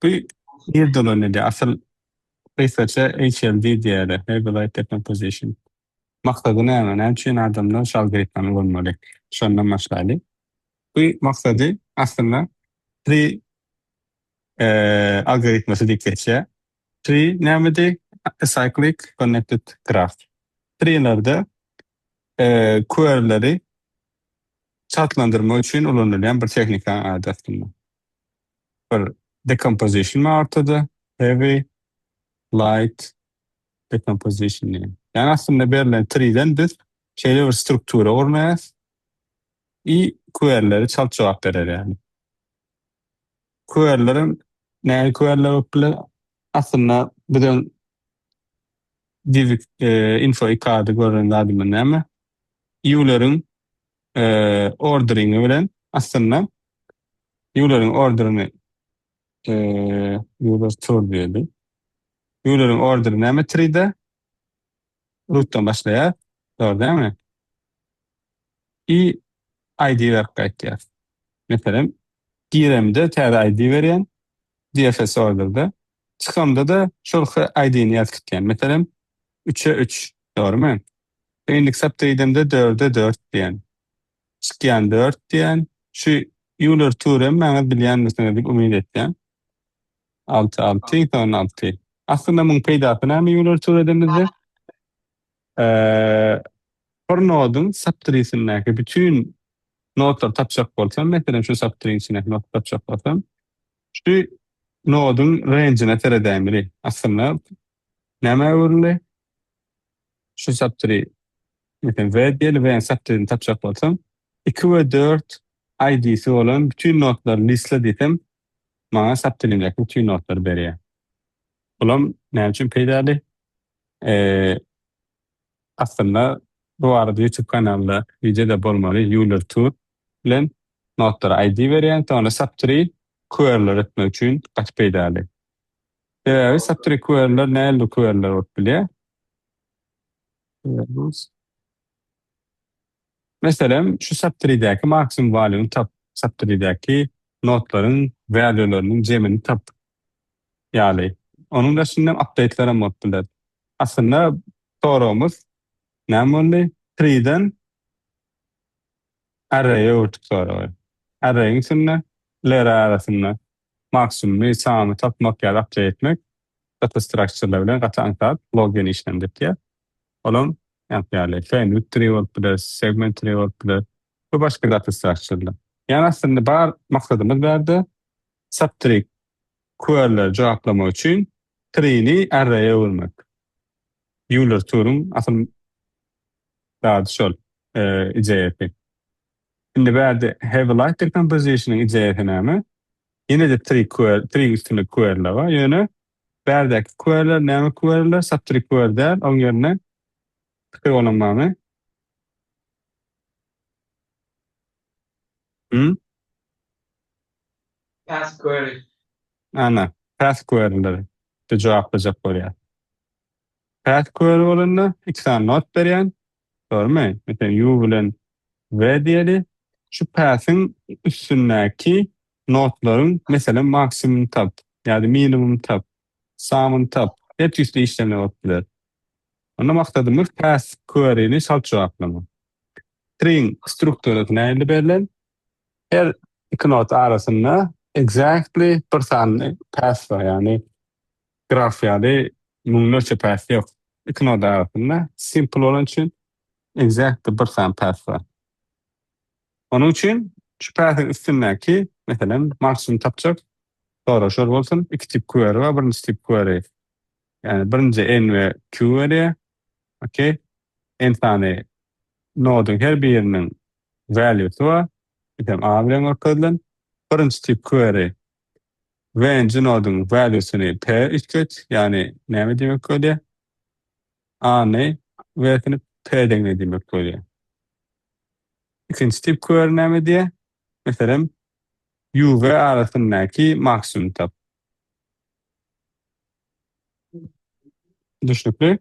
Bu nirde ulanylýar? Asyl gysgaça HLD diýýärler, Heavy Light Decomposition. Maksady näme? Näme üçin adamlar şu algoritmany ulanmaly? Şondan başlaýly. Bu maksady aslynda tree algoritmasy diýip geçýär. Tree nämedi? Acyclic Connected Graph. Treelerde queryleri çaltlandyrmak üçin ulanylýan bir tehnikanyň ady aslynda. Bir decomposition bar ortada, heavy, light decomposition diýen. Ýagny aslynda berlen treeden biz şeýle bir struktura gurnaýarys i queryleri çalt jogap berer ýaly. Querylerem nähili queryler bolup biler? Aslynda biziň div info ikady gören zadymyz näme? Ýuleriň orderingi bilen aslynda Ýuleriň orderini Euler tour diýeli. Ýuleriň orderi näme tride? Rootdan başlaýar. Dogry dälmi? I ID berip gaýtýar. Meselem, giremde täze ID berýän DFS orderde, çykamda-da şol ID-ni ýazyp gitýän. Meselem, 3-e 3, dogrymy? Indiki subtreedemde 4-e 4 diýen. Çykýan 4 diýen. Şu Euler tour hem maňa bilýändirsiňiz diýip umyt etýän. 6 6 soň 6. Aslynda muň peýdasy näme Euler tour edemizde? Eee bir noduň subtreesindäki bütün nodlary tapjak bolsam, meselem şu subtreeň içindäki nody tapjak bolsam, şu noduň range-ine seredäýmeli. Aslynda nämä öwrüldi? Şu subtree meselem V diýeli, V-niň subtreesini tapjak bolsam, 2 we 4 ID-si bolan bütün nodlary listle diýsem, maňa subtree'däki bütün nodlary berýär. Bulam näme üçin peýdaly? Eee aslynda bu barada YouTube kanalda wideo-da bolmaly, Euler Tour bilen nodlara ID berýän, soňra subtree queryler etmek üçin gaty peýdaly. Sebäbi subtree queryler nähili queryler bolup bilýär? Meselem, şu subtreedäki maksimum value-ni tap, subtreedäki nodlaryň value-leriniň jemini tap ýaly. Onuň daşynda update-ler hem bolup biler. Aslynda soragymyz näme boldy? Tree-den array-e öwürdik soragy. Array-iň içinde ler arasynda maksimumy, sany tapmak ýa-da update etmek data structure-lar bilen gaty aňsat log n işlem depýär. Olam ýaly fan tree bolup biler, segment tree bolup biler we başga data structure-lar. Ýagny aslynda bar maksadymyz bärde subtree queryleri jogaplamak üçin tree-ni array-e öwürmek. Euler tour-uň asyl zady şol, ideýasy. Indi bärde heavy light decomposition-yň ideýasy näme? Ýene-de tree query, tree üstünde queryler bar. Ýöne bärdäki queryler näme queryler? Subtree query däl, oň ýerine pikir bolan barmy? Hmm? Path query. Ana, path queryleri de jogaplajak bolýar. Path query bolanda iki sany nod berýän, dogrymy? Meselem, U bilen V diýeli. Şu pathyň üstündäki nodlaryň meselem maksimum tap ýa-da minimum tap, sum'yny tap, her tüýsli işlemler bolup biler. Onda maksadymyz path query-ni çalt jogaplamak. String strukturasy nähili berlen? Her iki nod arasynda exactly bir sany path bar, ýagny graf ýaly müňlerçe path ýok. Iki nod arasynda simple bolan üçin exactly bir sany path bar. Onuň üçin şu pathyň üstündäki, meselem, maksimum tapjak sorag şol bolsun. Iki tip query bar. Birinji tip query, ýagny birinji n we q berýär. Okey. N sany noduň her biriniň value-sy bar. Meselem, A bilen görkezilen. Birinji tip query V-nji noduň value-syny P üýtget, ýagny näme diýmek bolýar? A-ny V-sini P deňine diýmek bolýar. Ikinji tip query näme diýýär? Meselem, U V arasyndaky maksimum tap. Düşnükli?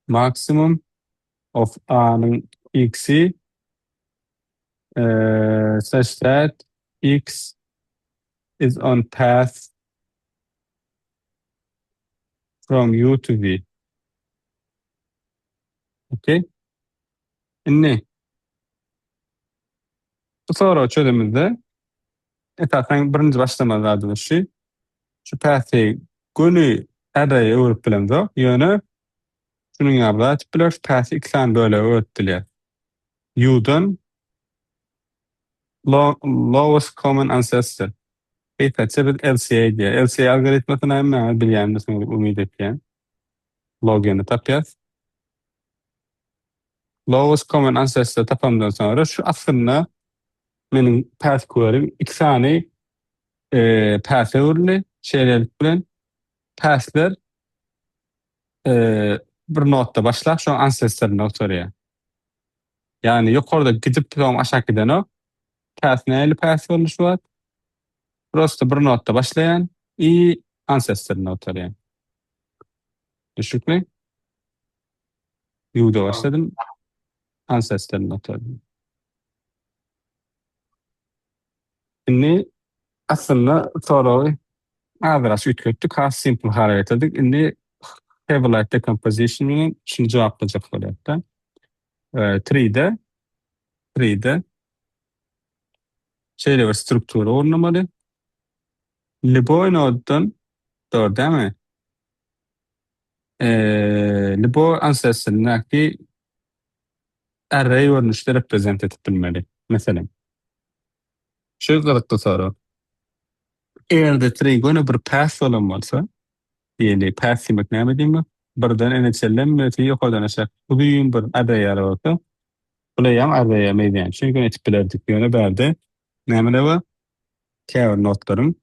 Maksimum of A-nyň x-i such that x. is on path from U to V. Okay. Indi bu soragy çözemizde esasan birinji başlamaly zadymyz şu. Şu pathi göni array öwrüp bilemzok. Ýöne şunuň ýaly zat etip bileris. Pathi iki sany bölege bölüp bilýär. U-dan lowest common ancestor. Gysgaça biz LCA diýýär. LCA algoritmasyny hemmäňiz bilýändirsiňiz diýip umyt etýän. Logini tapýas. Lowest common ancestor tapamdan soňra şu aslynda meniň path query iki sany e, path öwrüldi. Şeýlelik bilen pathler e, bir notda başlap şoň ancestorynda gutarýar. Ýagny ýokarda gidip soň aşak gidenok. Path nähili path boldy şu wagt? Prosta bir notda başlaýan i ancestorynda gutarýan. Düşükmi? Ýuwda başladym. Ancestorynda gutardym. Indi aslynda soragy azraç üýtgetdik, has simple hala getirdik. Indi Hevelight decomposition bilen şuny jogaplajak bolýar-da. Tree'de tree'de şeýle bir struktura gurnamaly. Lýuboý noddan dogry dälmi? Lýuboý ancestoryndaky array görnüşde reprezent edip bilmeli. Meselem, şu gyzykly sorag. Eger-de tree göni bir path bolan bolsa, diýeli, path diýmek näme diýmek? Birden ene çenli ýokardan aşak uzyn bir array ýaly bolsa, bul eýýäm array-a meýdan. Çünki etip bilerdik. Ýöne bärde nämeler bar? Käbir notlaryň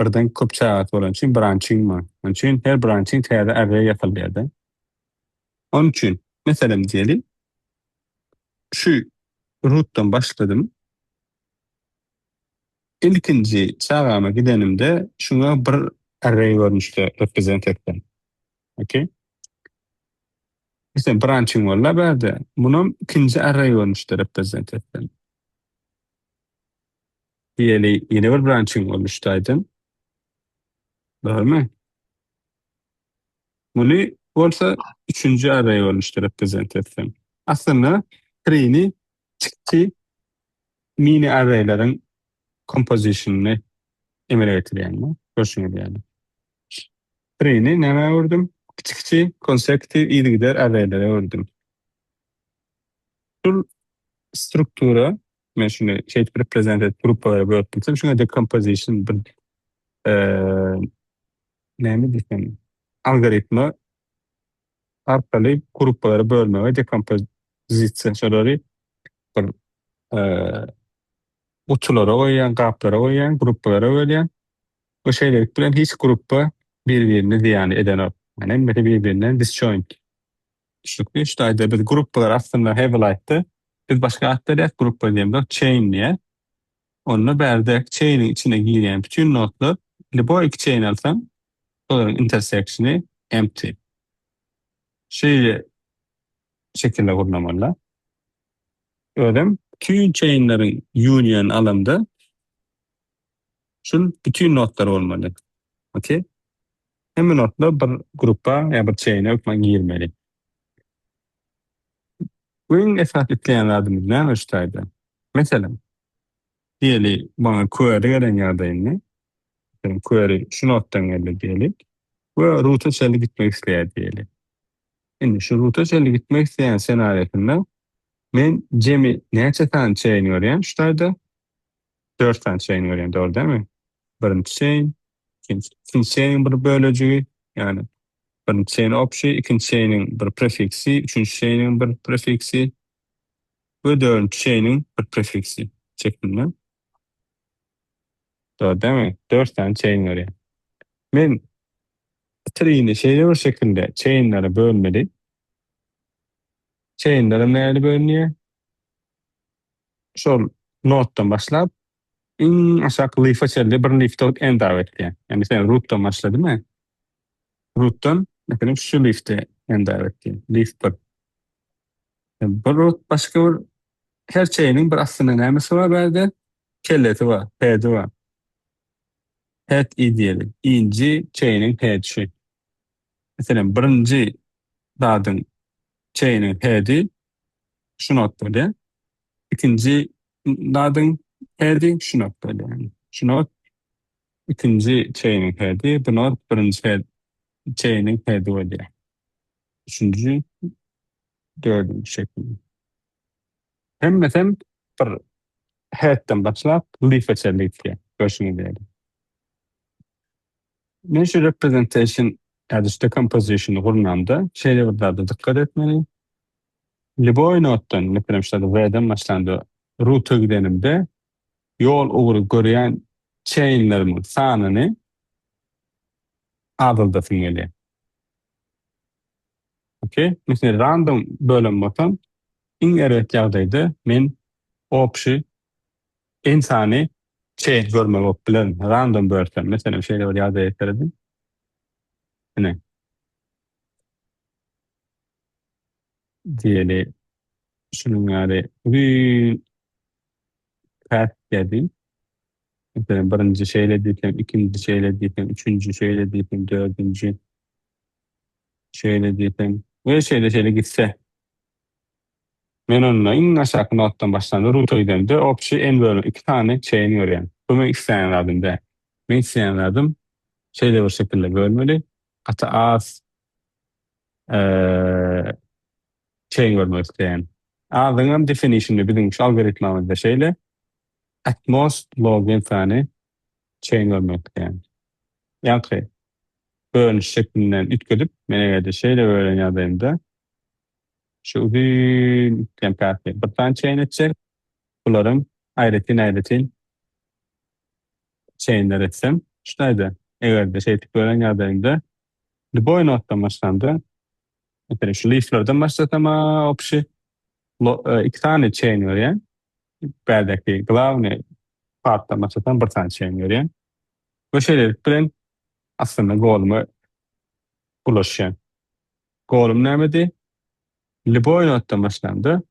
birden köp çagasy bolan üçin branching bar. Onuň üçin her branching täze array ýasaldýar-da. Onuň üçin meselem diýeli, şu rootdan başladym. Ilkinji çagama gidenimde şuňa bir array görnüşde represent etdim. Okay. Mesela branching boldy bärde. Munam ikinji array görnüşde represent etdim. Diýeli ýene bir branching bolmuşdy aýdym. Dogrymy? Muny bolsa üçünji array görnüşde represent etsem. Aslynda tree'ni çykdy mini arrayleriň composition'ını emele getirýän. Görşüňiz ýaly. Tree'ni näme öwürdim? Kiçi-kiçi consecutive yzygider arraylere öwürdim. Şul struktura men şuny şeýdip represent edip gruppalara bölüp bilsem, şuňa decomposition bir eee näme diýsem algoritma arkaly gruppalara bölmege dekompozisiýa şolary bir eee gutulara goýýan, gaplara goýýan, gruppalara bölýän. Bu şeýlelik bilen hiç gruppa bir-birine zyýan edenok. Yani hemmesi bir-birinden disjoint. Düşnükli. Şu taýda biz gruppalar aslynda Heavy biz başga at berýäs, gruppa diýemzok, chain diýä. Onda bärde chain'iň içine girýän bütün notlar, lýuboý iki chain alsaň, olaryň intersection'y empty. Şeýle şekilde gurnamaly. Özem bütün chain'leriň union alamda şul bütün notlar bolmaly. Okay? Hemme notlar bir gruppa ýa bir chain'e hökman girmeli. Bu iň esasy isleýän zadymyz näme şu taýda? Meselem, diýeli maňa query gelen ýagdaýynda, meselem query şu notdan geldi diýeli we root'a çenli gitmek isleýär diýeli. Indi şu root'a çenli gitmek isleýän senariýasynda men jemi näçe sany chain görýän şu taýda? 4 sany chain görýän, dogry dälmi? Birinji chain, ikinji, ikinji chain'iň bir bölejigi, ýagny birinji chain общий, ikinji chain'iň bir prefiksi, üçünji chain'iň bir prefiksi we dördünji chain'iň bir prefiksi şeklinde. Dogry dälmi? 4 sany chain görýän. Men tree'ni şeýle bir şekilde chain'lere bölmeli. Chain'lere nähili bölünýär? Şol notdan başlap iň aşak leaf'e çenli bir leaf'de end up etýär. Ýagny sen root'dan başladymy? Root'dan meselem şu leaf'de end up etýär. Leaf 1. Bir root başga bir her chain'iň bir aslynda nämesi bar bärde? Kellesi bar, head'i bar. Head i diýeli. I-nji chain-iň head şu. Meselem, birinji zadyň chain-iň head-i şu node bolýar. Ikinji zadyň head-i şu node bolýar. Şu node ikinji chain-iň head-i, bu node birinji head chain-iň head-i bolýar. Üçünji, dördünji şekilde. Hemmesem bir head-den başlap leaf-e çenli gitýär. Görşüňiz ýaly. Men şu representation ýa-da şu decomposition-y gurnamda şeýle bir zada dykgat etmeli. Lýuboý notdan, meselem, şu V-den başlanda root-a gidenimde ýol ugry görýän chain-lerimiň sanyny azaldasym gelýär. Okey. Meselem, random bölen bolsam, iň erbet ýagdaýda men obşi n sany chain görmeli bolup bilerin. Random bölsem, meselem, şeýle bir ýagdaýa serediň. Ine. Diýeli, şunuň ýaly uzyn path geldi. Meselem, birinji şeýle diýsem, ikinji şeýle diýsem, üçünji şeýle diýsem, dördünji şeýle diýsem we şeýle-şeýle gitse. Men onda iň aşaky notdan başlanda root-a gidemde obşi n bölüm 2 sany chain görýän. Bu meň isleýän zadym däl. Meň isleýän zadym şeýle bir şekilde bölmeli. Gaty az chain görmek isleýän. Azyňam definition-y biziň şu algoritmamyzda şeýle. At most log n sany chain görmek isleýän. Ýaňky bölüniş şeklinden üýtgedip, men eger-de şeýle bölen ýagdaýymda şu uzyn gitýän path-y bir sany chain etjek. Bularyň aýratyn-aýratyn chainler etsem, şu taýda eger-de şeýdip bölen ýagdaýymda lýuboý notdan başlamda, meselem şu leaflerden başlasam-a obşi iki sany chain görýän. Bärdäki glawny partdan başlasam bir sany chain görýän. We şeýlelik bilen aslynda goluma ulaşýan. Golum nämedi? Lýuboý notdan başlamda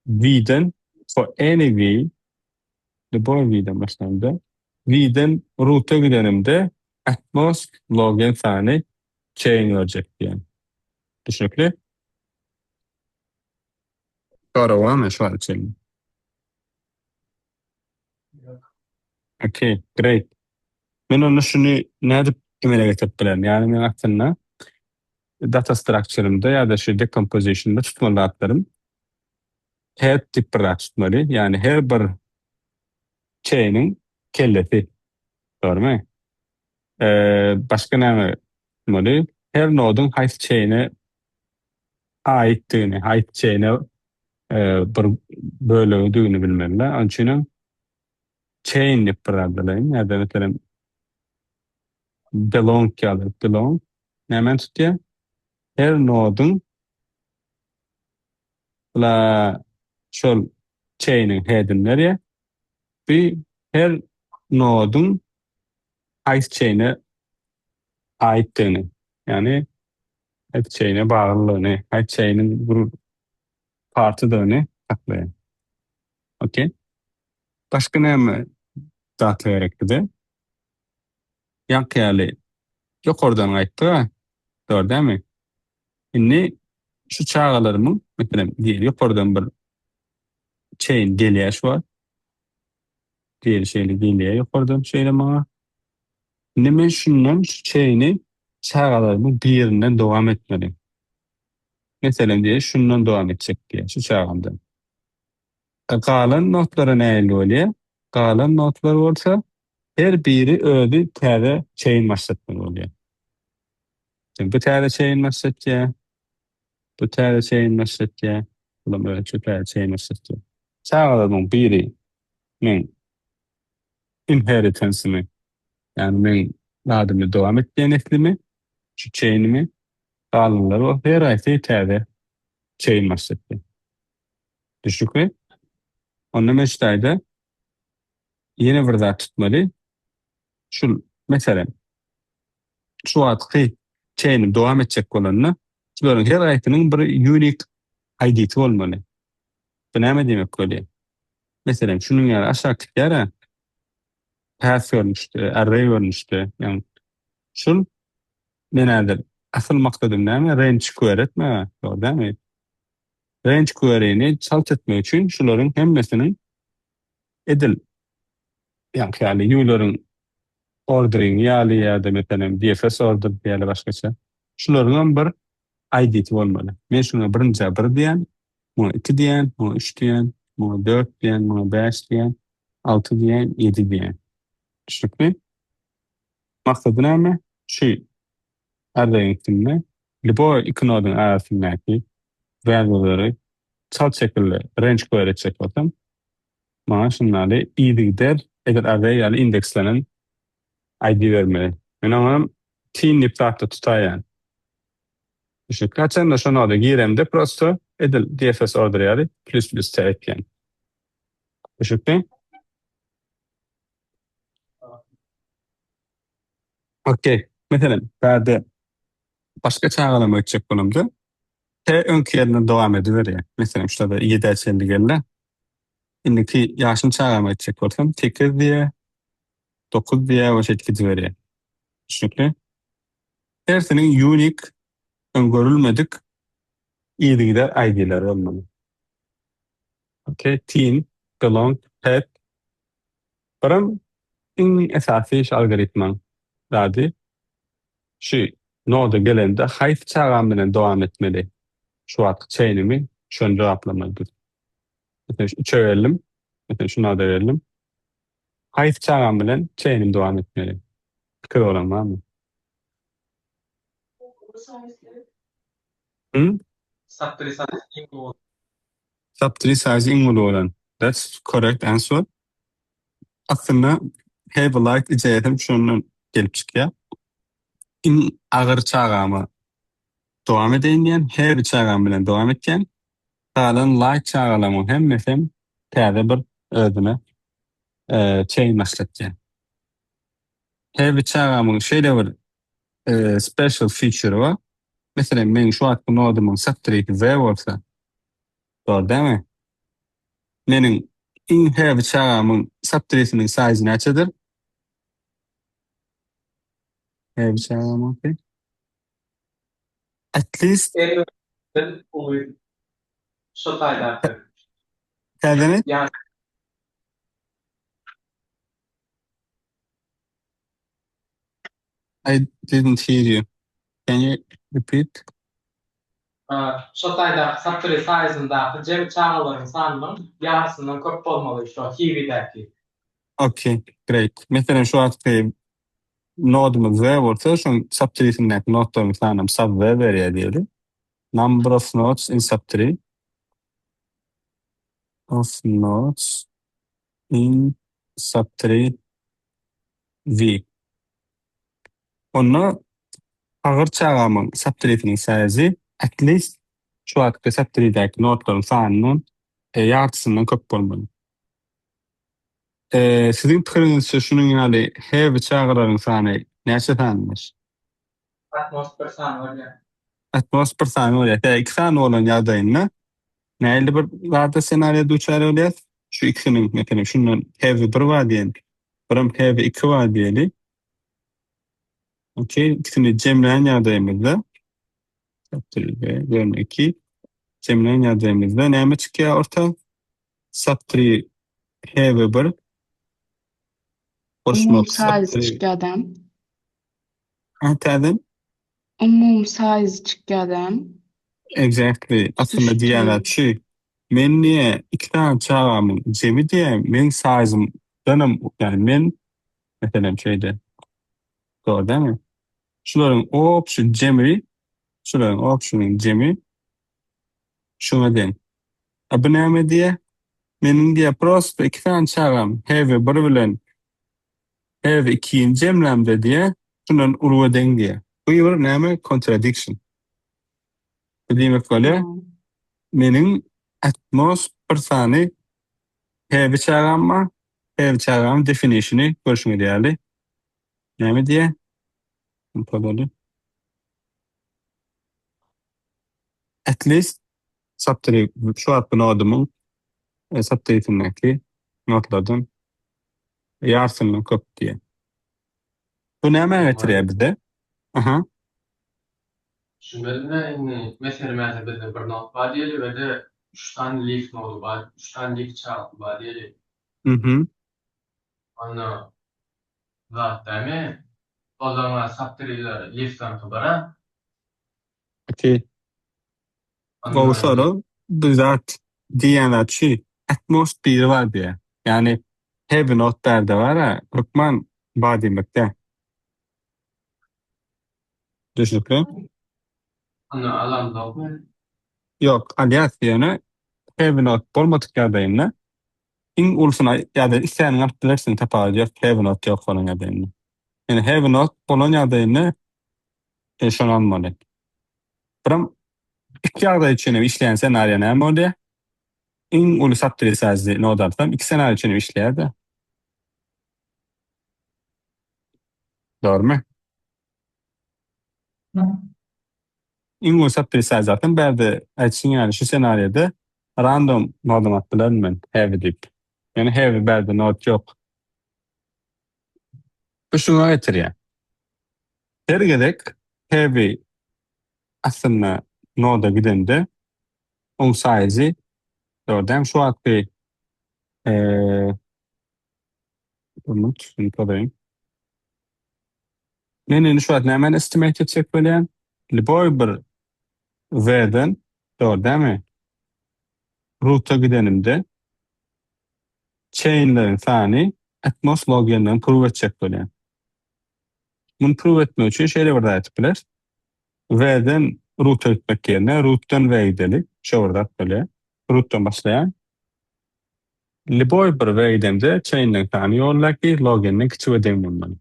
V-den for any V lýuboý V-den başlamda V-den root-a gidenimde at most log n sany chain görjek diýen. Düşnükli? Sorag barmy şu wagta çenli? Ýok. Okay, great. Men onda şuny nädip emele getirip bilerin? Ýagny men aslynda data structure-ymda ýa-da şu decomposition-da tutmaly zatlarym head diýip bir zat tutmaly. Ýagny her bir chain-iň kellesi. Dogrymy? Başga näme tutmaly? Her noduň haýsy chain-e aitdigini, haýsy chain-e bir bölegidigini bilmeli. Onuň üçinem chain diýip bir zat bileýin. Ýa-da meselem belong ýaly belong nämäni tutýar? Her noduň la şol chain-iň head-ini berýär. Bu her noduň haýsy chain-e aitdigini, ýagny haýsy chain-e baglylygyny, haýsy chain-iň bir partydygyny saklaýar. Okey. Başga näme data gerek bize? Ýaňky ýaly ýokardan gaýtdyk-a, dogry dälmi? Indi şu çagalarymyň, meselem, diýeli ýokardan bir chain gelýär şu wagt. Diýeli şeýle gelýär ýokardan şeýle maňa. Indi men şundan şu chain-i çagalarymyň birinden dowam etmeli. Meselem diýeli şundan dowam etjek diýýär, şu çagamdan. Galan notlara nähili bolýar? Galan notlar bolsa her biri özi täze chain başlatmaly bolýar. Şimdi bu täze chain başlatýar. Bu täze chain başlatýar. Bulam özçe täze chain başlatýar. Çagalarymyň biri meň inheritance-imi, ýagny meň adymy dowam etýän neslimi, şu chain-imi, galanlary bolsa her haýsy täze chain başlatýar. Düşnükli? Onda men şu taýda ýene bir zat tutmaly. Şul, meselem, şu wagtky chain-im dowam etjek bolanda, şularyň her haýsynyň bir unique ID-si bolmaly. Bu näme diýmek bolýar? Meselem, şunuň ýaly aşak gitýär-ä. Path görnüşde, array görnüşde. Ýagny şul men häzir asyl maksadym näme? Range query etme, dogry dälmi? Range query-ni çalt etmek üçin şularyň hemmesiniň edil ýaňky ýaly Euler-iň ordering ýaly ýa-da meselem DFS order ýaly başgaça. Şularyň hem bir ID-si bolmaly. Men şuňa birinjä 1 diýen, muňa 2 diýen, muňa 3 diýen, muňa 4 diýen, muňa 5 diýen, 6 diýen, 7 diýen. Düşnükli? Maksady näme? Şu arraýyň üstünde любой iki noduň arasyndaky value'lary çalt şekilde range query etjek bolsam, maňa şunlary yzygider edil array ýaly indekslenen ID bermeli. Men oňa tin diýip zatda tutaýan. Düşnükli? Haçanda şo noda giremde prosto edil DFS order ýaly plus plus T etýän. Düşnükli? Okey. Meselem, bärde başga çagalama gitjek bolamda T öňki ýerinden dowam ediberýär. Meselem, şurada 7-ä çenli geldi. Indiki ýaşyny çagama gitjek bolsam 8 diýe, 9 diýe we şeýdip gidiberýär. Düşnükli? Hersiniň unique öňgörülmedik yzygider ID-leri bolmaly. Okay, teen, belong, pet. Biram iň esasy şu algoritmiň zady şu noda gelende haýsy çagam bilen dowam etmeli? Şu wagtky chain'imi şony jogaplamalydyr. Meselem, şu üçe geldim. Meselem, şu noda geldim. Haýsy çagam bilen chain'im dowam etmeli? Pikir bolan barmy? Hı? Subtree size iň uly bolan. Subtree size iň uly bolan. That's correct answer. Aslynda heavy light ideýasy hem şondan gelip çykýar. Iň agyr çagama dowam edeýin diýen, heavy çagam bilen dowam etýän. Galan light çagalarymyň hemmesi täze bir özüne e, chain başlatýar. Heavy çagamyň şeýle bir e, special feature bar. Meselem, meň şu wagtky nodumyň subtree'si V bolsa, dogry dälmi? Meniň iň heavy çagamyň subtree'siniň size näçedir? Heavy çagamyňky. At least En uly şo taýdaky. Täzemi? Ýa I didn't hear you. Can you repeat? Şo taýdaky subtree size'yndaky jem çagalaryň sanynyň ýarysyndan köp bolmaly şo heavy'däki. Okay, great. Meselem şu wagtky nodumyz V bolsa, şoň subtree'sindäki nodlaryň sanyny sub V berýär diýeli. Number of nodes in subtree of nodes in subtree V. Onda agyr çagamyň subtree'siniň size'i at least şu wagtky subtree'däki nodlaryň sanynyň e, ýartysyndan köp bolmaly. E, siziň pikiriňizçe şunuň ýaly heavy çagalaryň sany näçe sanydyr? At most bir sany bolýar. At most bir sany bolýar. Tä iki sany bolan ýagdaýynda nähili bir zada ssenariýa duçar bolýar? Şu ikisiniň meselem şundan heavy bir bar diýen, biram heavy iki bar diýeli. Okey, ikisini jemlän ýagdaýymyzda subtree V bölme 2 jemlän ýagdaýymyzda näme çykýar orta? Subtree heavy bir Umumy goşmak size subtree çykýar Ha, täzem? Umumy size çykýar Exactly. Aslynda Tutuş diýýärler chain. şu men niýe iki sany çagamyň jemi diýe meň size'ımdanam ýani men meselem şeýde dogry dälmi? Şularyň общий jemi şularyň общий'niň jemi şuňa deň. A bu näme diýe? Meniň diýe prosto iki sany çagam heavy bir bilen heavy 2-ni jemlämde diýe şundan uly deň diýe. Bu bir näme? Contradiction. Bu diýmek bolýar. Hmm. Meniň at most bir sany heavy çagam bar. Heavy çagamyň definition'y görşüňiz ýaly. Näme diýe? Unutalım. At least subtree şu wagtky nodumyň e, subtree'sindäki nodlardan e, Ýarsyndan köp diýýär. Bu nämä getirýär bize? Aha. Düşünmedim-de indi meselem häzir bizde bir node bar diýeli we de üç sany leaf nody bar, üç sany leaf çagasy bar diýeli. Mhm. Onda zat dämi? Olaryň subtreeler leaf'danky bar-a. Okey. Gowy sorag. Bu zat diýýän zat şu. At most biri bar diýýär. Ýagny heavy node bärde bar-a, hökman bar diýmek däl. Düşnükli? Ony alamzokmy? Ýok, alýas ýöne heavy node bolmadyk ýagdaýynda iň ulusyny ýa-da isläniňi alyp bilersiň tapawudy ýok heavy node ýok bolan ýagdaýynda. Ýöne heavy node bolan ýagdaýynda e, şony almaly. Biram iki ýagdaý üçin hem işleýän ssenariýa näme bolýar? Iň uly subtree size node alsam iki ssenariýa üçin hem işleýär-de. Dogrymy? Iň uly subtree size alsam bärde aýdyşyň ýaly şu ssenariýada random nodam alyp bilerin men heavy diýip. Ýöne heavy bärde node ýok. Bu şuňa getirýär. Her gezek heavy aslynda noda gidende oň size'i dogry dämi? Şu wagtky eee Minut, şuny pozaýyn. Men indi şu wagt nämäni estimate etjek bolýan? Lýuboý bir V-den, dogry dämi? Root-a gidenimde chain-leriň sany at most log n-den prove etjek bolýan. Muny prove etmek üçin şeýle bir zat aýdyp bileris. V-den root-a gitmek ýerine root-dan V gideli. Şo bir zat bolýar. Root-dan başlaýan. Lýuboý bir V gidemde chain-leriň sany ýoldaky log n-den kiçi we deň bolmaly.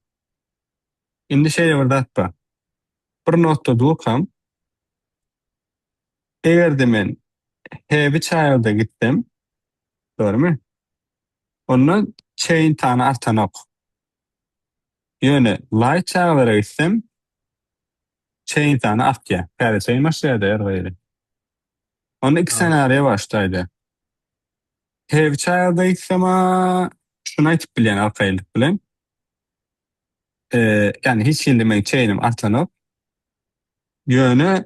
Indi şeýle bir zat bar. Bir notda durkam, eger-de men heavy child-a gitsem, dogrymy? Onda chain sany artanok. Ýöne light çagalara gitsem, chain sany artýar. Täze chain başlaýar-da her gyzy. Onda iki ssenariýa bar şu taýda. Heavy child-a gitsem-a, şuny aýtyp bilýän arkaýynlyk bilen. Ýagny hiç hili meň chain-im artanok. Ýöne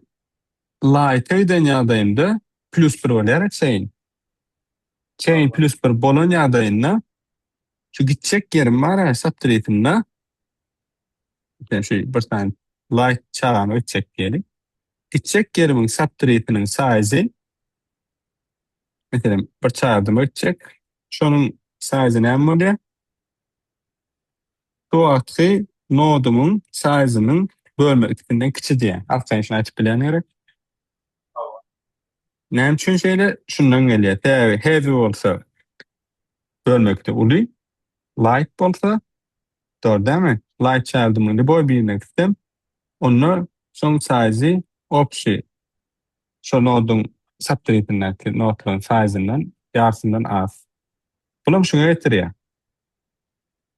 light-a giden ýagdaýymda plus bir bolýar chain. Chain plus bir bolan ýagdaýynda şu gitjek ýerim bar-a subtreesinde Meselem şu bir sany light çagamy gitjek diýeli. Gitjek ýerimiň subtreesiniň size-y meselem bir çagyma gitjek. Şonuň size-y näme bolýar? Şu wagtky nodumyň size-nyň bölme ikisinden kiçi diýýär. Arkaýyn şuny aýdyp bilýän gerek. Näme üçin şeýle? Şundan gelýär. Sebäbi heavy bolsa bölmekde uly, light bolsa dogry dälmi? Light child'ymyň lýuboý birine gitsem, onda şoň size-y общий şo noduň subtreesindäki nodlaryň size-yndan ýarsyndan az. Bulam şuňa getirýär.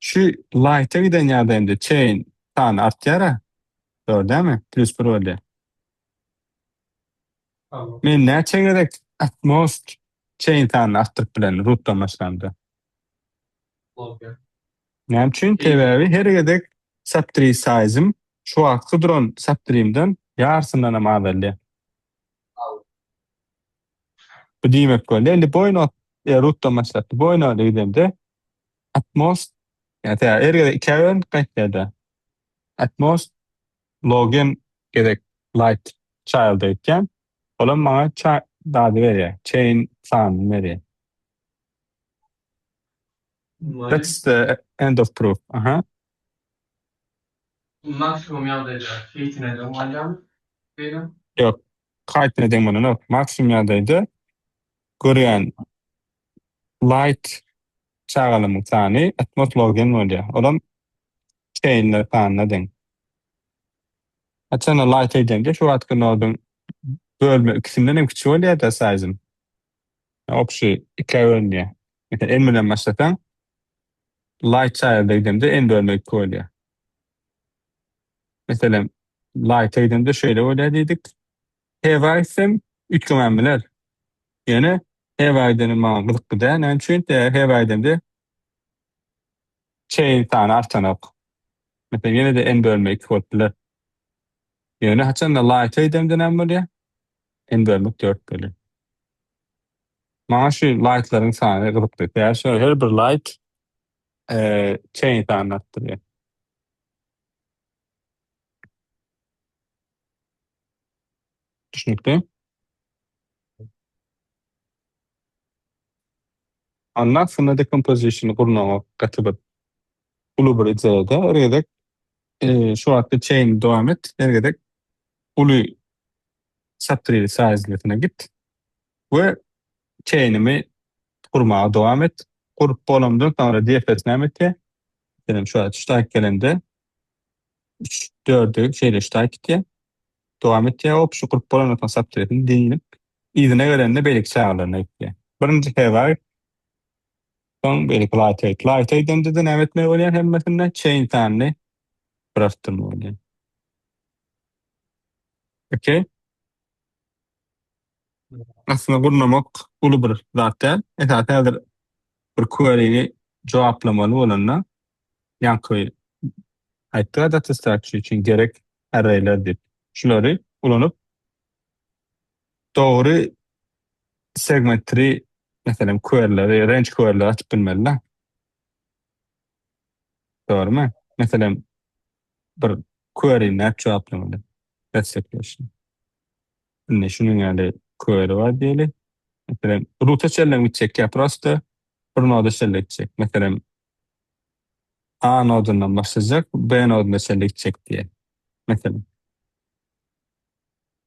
Şu light-a giden ýagdaýymda chain sany artýar-a. Dogry dälmi? Plus bir bolýar. Men näçe gezek at most chain sanyny artdyryp bilerin root-dan başlamda? Näme üçin? Sebäbi her gezek subtree size-im şu wagtky duran subtree-imden ýarsyndan hem azalýar. Bu diýmek bolýar, lýuboý not root-dan başlap lýuboý noda gidemde at most ýa her gezek ikä bölünip gaýtýar-da. At most log n gezek light child-a gitýän. Olam maňa zady berýär, chain sanyny berýär. That's the end of proof. Aha. Maksimum ýagdaýda heightine deň bolýarmy? Beýle. Ýok. Heightine deň bolanok. Maksimum ýagdaýda görýän light çagalymyň sany at most log n bolýar. Olam chainler sanyna deň. Haçanda light edende şu wagtky noduň bölme ikisinden hem kiçi bolýar-da size-im. Общий ikä bölünýär. Meselem n bilen başlasaň light child'a gidende n bölme 2 bolýar. Meselem light'a gidende şeýle bolýar diýdik. Heavy gitsem üýtgemän biler. Ýöne heavy gidenim maňa gyzykly däl. Näme üçin? Sebäbi heavy gidende. Chain sany artanok. Meselem ýene-de n bölme 2 bolup biler. Ýöne haçanda light edemde näme bolýar? N bölmek 4 bolýar. Maňa şu lightlaryň sany gyzykly. Sebäbi şu her bir light e, chain sanyny artdyrýar. Düşnükli? Ondan sonra decomposition gurnamak gaty bir uly bir ideýada. Her gezek e, şu wagtda chain dowam et. Her gezek uly subtree size'lisine git we chain'imi gurmaga dowam et. Gurup bolandan sonra DFS näme etýär? Meselem şu wagt şu gelende 3 4'ü şeýle şu gitýär. Dowam etýär. Hop şu gurup bolandan soň subtree'sini dinip yzyna gelende beýleki çagalaryna gitýär. Birinji hebar soň beýleki light weight. Light weight'den de näme etmeli bolýar hemmesinde? Chain sanyny bir artdyrmaly bolýar. Okey. Aslynda gurnamak uly bir zat däl. Esasy häzir bir query'ni jogaplamaly bolanda ýaňky aýtdyk data structure üçin gerek array'ler diýip. Şulary ulanyp dogry segment tree meselem query'leri, range query'leri açyp bilmeli. Dogrymy? Meselem bir query nädip jogaplamaly? That's the question. Indi şunuň ýaly query bar diýeli. Meselem, root'a çenli gitjek ýa prosta bir noda çenli gitjek. Meselem, A nodundan başlayacak, B noduna çenli gitjek diýe. Meselem.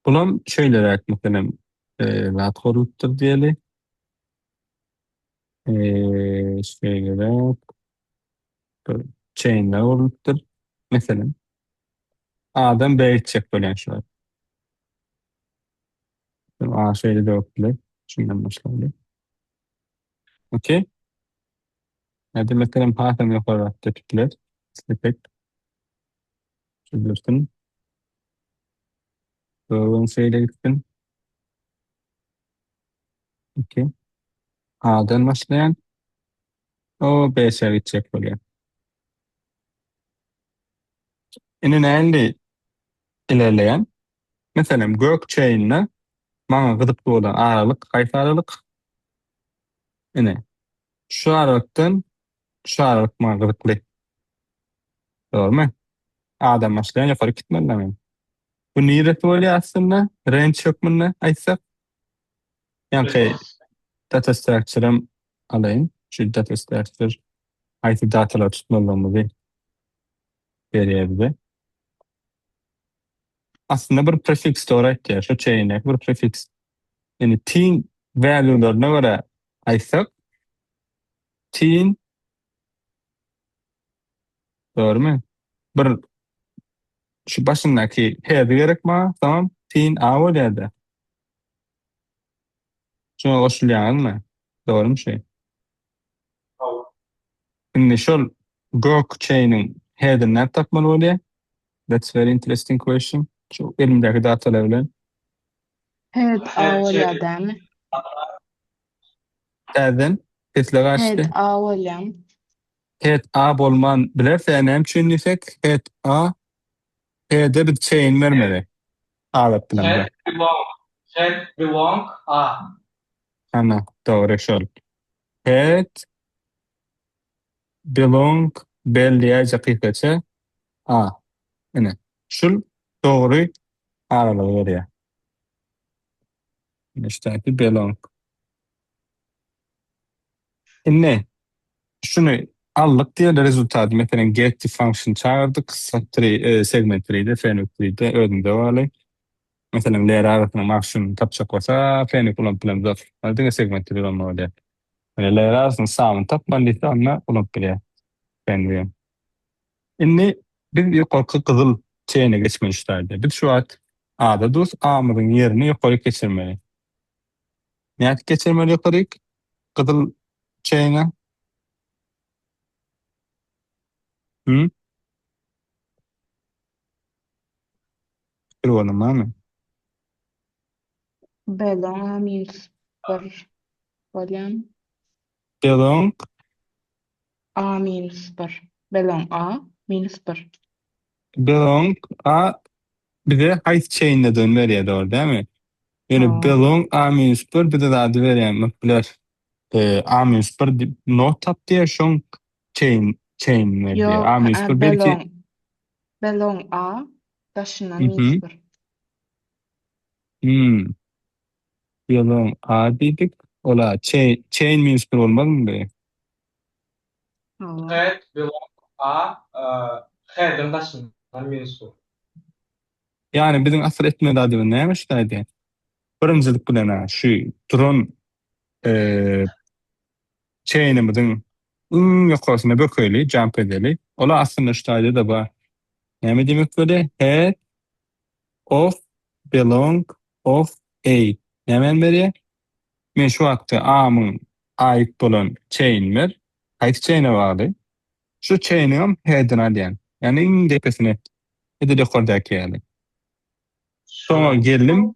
Bulam şeýleräk meselem, e, zat gurlupdyr diýeli. E, şeýleräk bir chain'ler gurlupdyr. Meselem, A'dan B gitjek bolýan şu wagt. A şeýle de bolup biler. Şundan başlaýly. Okey. Hadi meselem hasam ýokaryrak depip biler. Islesek. Şu dursun. Doğru şeýle gitsin. Okey. A'dan başlaýan. O B-se gitjek bolýar. Indi nändi ilerleýän? Meselem, gök chain'de maňa gyzykly bolan aralyk haýsy aralyk? Ine, şu aralykdan şu aralyk maňa gyzykly. Dogrymy? A'dan başlaýan ýokary gitmeli men. Bu niresi bolýar aslynda? Range hökmünde aýtsak. Ýaňky data structure'ım alaýyn. Şu data structure haýsy datalar tutmalygymyzy berýär bize. Aslynda bir prefix dogry aýtýar. Şu chain'däki bir prefix. Ýani tin value'laryna görä aýtsak tin dogrymy? Bir şu başyndaky head'i gerek maňa, tamam tin A bolýar-da. Şuna goşulýaňyzmy? Dogrymy şu? Indi şol gök chain'iň head'ini nädip tapmaly bolýar? That's very interesting question. Şu elimdäki datalar bilen. Head A bolýar dämi? Täzeden sesle Head gaçdy. A bolýar. Head A bolman bilerse näme üçin diýsek, head A head'e biz chain bermeli. Adat bilen. Head belong. Head belong A. Ana, dogry şol. Head belong belli gysgaça A. Ine, şul dogry aralygy berýär. Ine şudaky belong. Indi şunu aldyk diýeli rezultaty. Meselem get function çagyrdyk. Subtree, e, segment tree'de, fenwick tree'de özünde barly. Meselem layer arasynyň maksimum tapjak bolsa fenwick ulanyp bilemizok. Ony diňe segment tree ulanmaly bolýar. Ýöne layer arasynyň sum'yny tapmaly diýse onda ulanyp bilýär. Fenwick. Indi biz ýokarky gyzyl chain'e geçmeli şu taýda. Biz şu wagt A'da durus, A'myzyň ýerini ýokaryk geçirmeli. Nädip geçirmeli ýokaryk? Gyzyl chain'e. Hı? Pikir bolan barmy? Belong A minus 1 bolýar. Belong A minus 1. Belong A minus 1. Belong A bize haýsy chain-dedigini berýär, dogry dälmi? Ýöne Hawa. belong A minus 1 bize zady berýär, biler. E, A minus 1 diýip node tap diýär, şoň chain chain berýär. Ýok, A minus a, 1 belki belong belong A daşyndan Mhm. minus 1. Hmm. Belong A diýdik. Ola chain chain minus 1 bolmazmy bu? Hawa. Head belong A, e, head'in daşyndan minus 1. Ýani biziň asyl etmeli zadymyz näme şu taýda? Birinjilik bilen ha, şu duran e, chain'imiziň iň ýokarsyna bökeli, jump edeli. Ola aslynda şu taýda da bar. Näme diýmek bolýar? Head of belong of A. Näme berýär? Men şu wagtda A-myň ait bolan chain ber. Haýsy chain'e bagly? Şu chain'iň head'ini alýan. Ýani iň depesine edil ýokardaky ýaly. Soňra geldim.